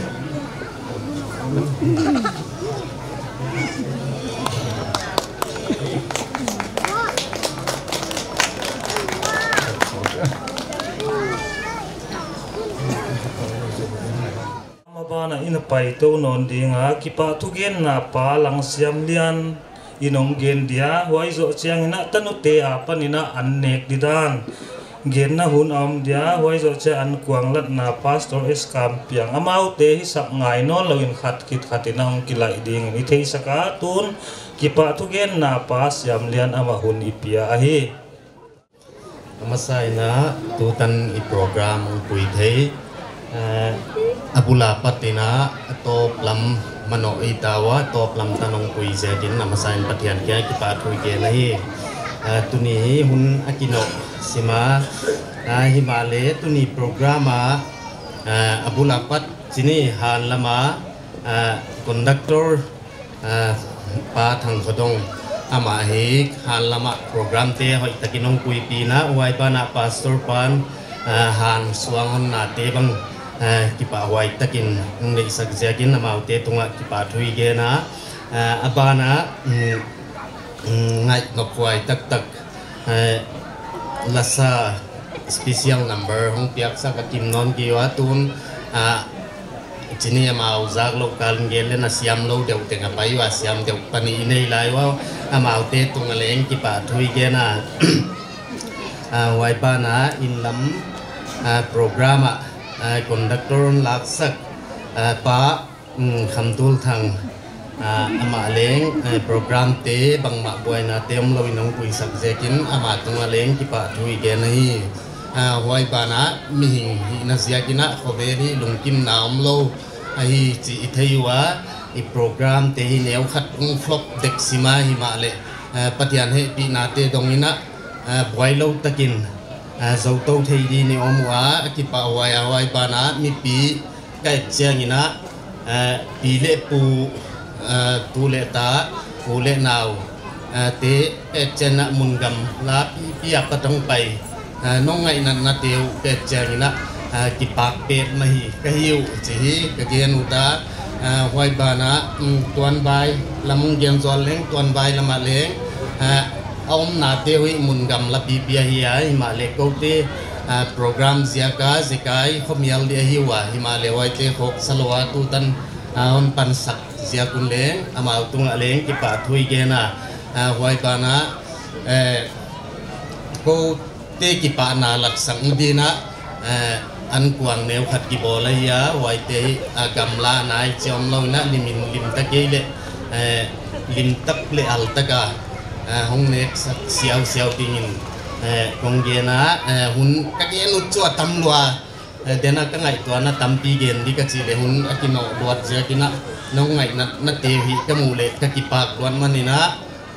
Maban ah i na paitou nawn ding a, kipahthugenna pa Langsiamlian in hong gen dia, huai zoh chiangin a tanute apan in a an nek di dan genna hun a om dia, huai zoh chiang ankuanglatna Pastor S Kampiang, amaute hisak ngai nawnlou in khat khit khat in a hong kilaih ding in i theisak a, tun kipahthugenna pa Siamlian amah hun i pia ahi. A masa in a tutan i program hong pui thei, eh, a bul apat in a a tawp lam manoh i ta ua, a tawp lam tan hong pui ziakin a masa in Pathian kiang kipahthu i gen ahi. Eh, tuni hi hun a kinoh sim a, eh, himahleh tuni program a, eh, a bul apat chini han lam a, eh, conductor, ah, Pa Thangkhodong, amah hi han lam a program te hoihtakin hong puipih in a, huai ban ah Pastor pan, ah, han suang honnate bang, ah, kipahhuai takin hong neihsak ziakin amaute tungah kipahthu i gen a, ah, a ban ah, mm, mm, ngaihnophuai taktak, eh, lasa special number hong piaksak a kim nawn kei ua, tun, ah, Chini amau zak lou kal in gen leng a siam lou deuh teng a pai ua, siam deuh pahnih i nei lai ua, amaute tung a leng kipahthu i gen a. Ah, huai banah inn lam, ah, program ah, ah, conductor laksak, ah, pa, mm, Khamtul Thang, ah, amah leng, eh, program te bangmah buaina te omlou in hong puisak ziakin amah tung a leng kipahthu i gen ahi. Ah, huai banah mihing hihna ziakin a khovel hi lungkimna omlou ahi chih i thei ua, i program te hi neu khat hong flop dek sim a himahleh, eh, Pathian hehpihna te dong in a, ah, buailou takin, ah, zou tou thei ding in i om ua, a kipahhuai a, huai banah mipi ka et chiangin a, ah, pi leh pu, ah, tu leh ta, u leh nau, ah, te ka et chiangin a mun gamla pipi a pat hong pai, ah, nong ngaihnatna te uh ka et chiangin a, ah, kipak petmah hi ka hi uh chih hi ka gen ut a, ah, huai banah, mm, tuanvai lam gen zual leng, tuanvai lam ah leng, ah, a omna te uh hi mun gamla pipi ahi a, himahleh koute, ah, program ziak a zekai khomial di ahi ua, himahleh huaite khawksa lou a tutan, ah, hon pansak ziak un leng amau tung a leng kipahthu i gen a, ah, huai banah, eh, koute kipahna latsakna ding in a, eh, ankuang neu khat kibawl ahi a, huaite hi, ah, gamla nai chi omlou in a, lim in lim ta kei leh, eh, lim tak leh al tak a, eh, hong neksak siausiau ding in, eh, kong gen a, eh, hun ka gen ut chu a tam lua, eh, den a ka ngaihtuahna tampi gen di ka chih leh hun a kinoh luat ziakin a, nong ngaihnatna te uh hi ka muh leh ka kipak luat manin a,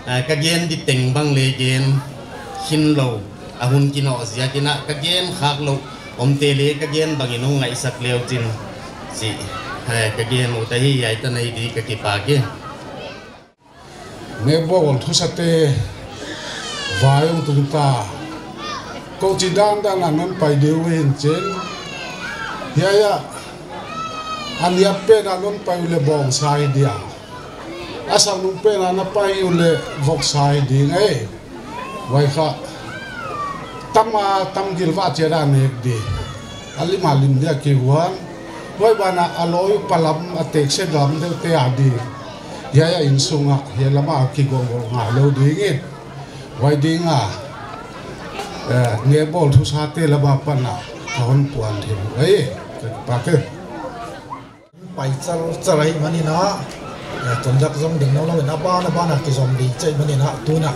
eh, ka gen di teng bang leng gen khin lou, a hun kinoh ziakin a, ka gen khak louh omte leng ka gen bangin hong ngaihsak leuchin chih, eh, ka gen ut ahi. Hiai tan ahi di, ka kipak e. Nekbawl thusate vai hong tung ta. Kou chi dandan a non pai di uh hi'n chin. Hiai a, a lian pen a non pai uleh bawngsa hi dia. A sang nung pen a na pai uleh voksa hi ding e. Huai kha tam a tam gilvah chiat a nek di. A lim a lim dia kihuan. Huai banah a lawi pa lam, a tekse lam deuh te a di. Hiai a innsung a, hiai lam a kigawlgawlh ngai lou ding in. Huai ding a, eh, nekbawl thusate lam apan a ka hon puan thei uh ahi. Ka kipak e. Pai char char ahih manin a, eh, conduct zong ding nawnlou in a ban a ban a kizom ding chih manin a, tun a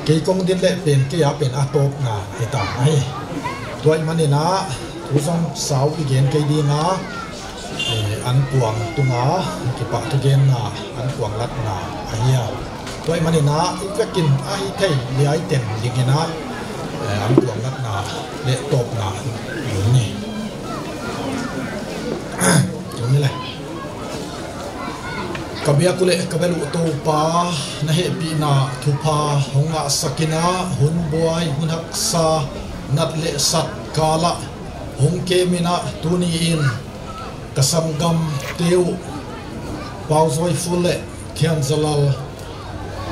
kei kong din leh pen kei a pen a tawpna hi ta ahi. Tua ahih manin a, thu zong sau i gen kei ding a, eh, ankuang tung a kipahthu genna, ankuang latna ahi a. Tua ahih manin a, i vekin a hih theih liai teng ding in a, eh, ankuang latna leh tawpna ding ni. Tung ni leh. Ka biak uh leh ka bel uh Toupa, na hehpihna thupha hong ngahsak in a, hun buai, hun haksa, nat leh sat kal ah hong kem in a, tuni in ka sanggamte uh, Pau Zawi Ful leh Thian Za Lal,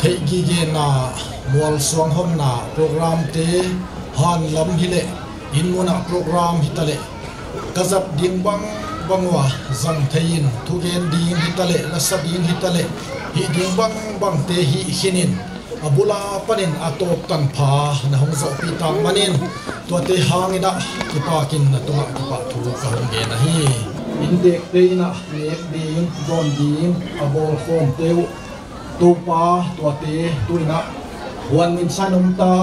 theihgigena, mualsuang honna program te, han lam hileh, inn mun a program hitaleh, ka zat ding bangbang ua zang thei in, thugen ding hitaleh, la sa ding hitaleh, hih ding bangbang te hih khin in, a bul apan in a tawp tanpha na hong zohpih tak manin, tuate hang in a kipak in na tung ah kipahthu ka hong gen ahi. Inntekte in a nek ding, dawn ding, a bawlkhawmte uh, Toupa, tuate tu in a huan min san om ta,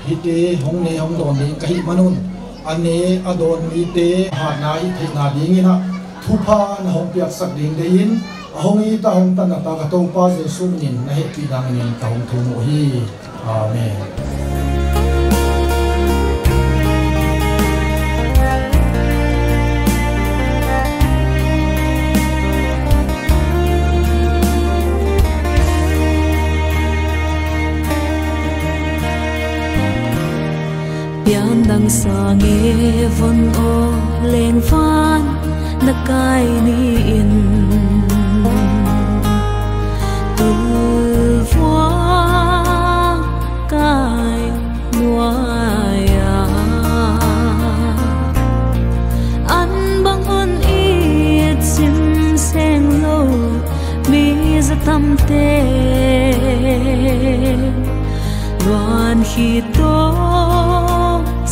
hihte hong ne hong dawn ding ka hih man un, a ne a dawn mite hatna hih theihna ding in a thupha na hong piaksak ding deih in, a hong it a hong tan a tak a Toupa Jesu min in na hehpih ding in ka hong thum uhi. Amen. Piandang sang e von aw leng van na kai ni in, tulvua kai nuai a, an bang hon it sim tamte, luan hi to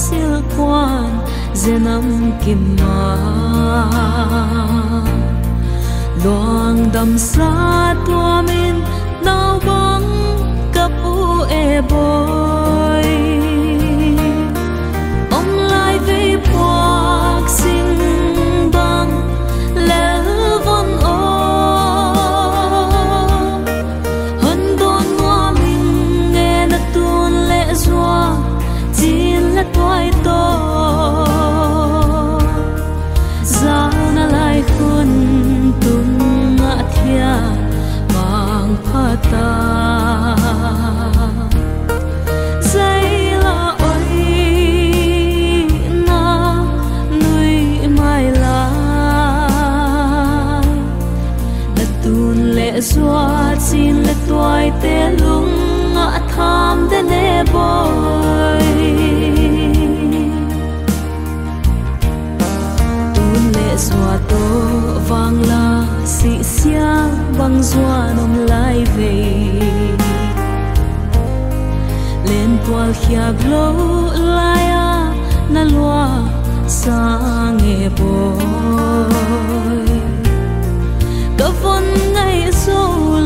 silkuan zenam kima, luang damsa tuamin naubang ka pu e boy. Om lai vei puak sing bang lel von o, hon dawn nuam ing e na tun leh zuak chin leh tuai to. Zau na lai khun tung a thia mang phata. Zai la oi na nui mai lai. Na tun leh zuak chin leh tuaite lung a tham den e boy. Tun leh zuak to vang la sisia bang zuan om lai vei. Len tual khiak lou lai a na lua sang e boy. Ka von ngai zo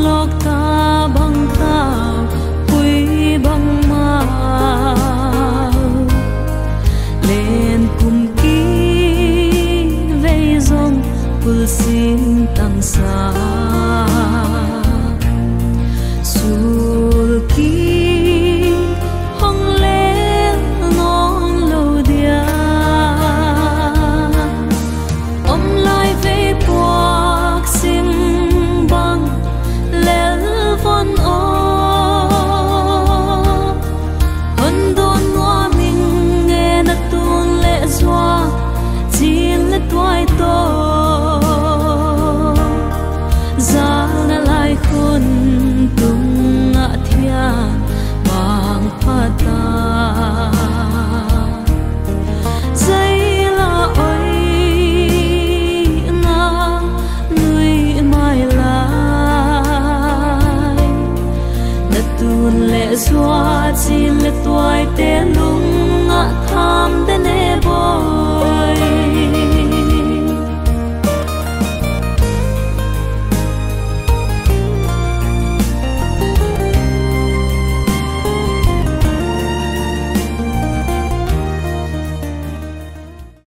lok ta bang ta pui bang mau. Len kum ki vei zong kul sin tang sa.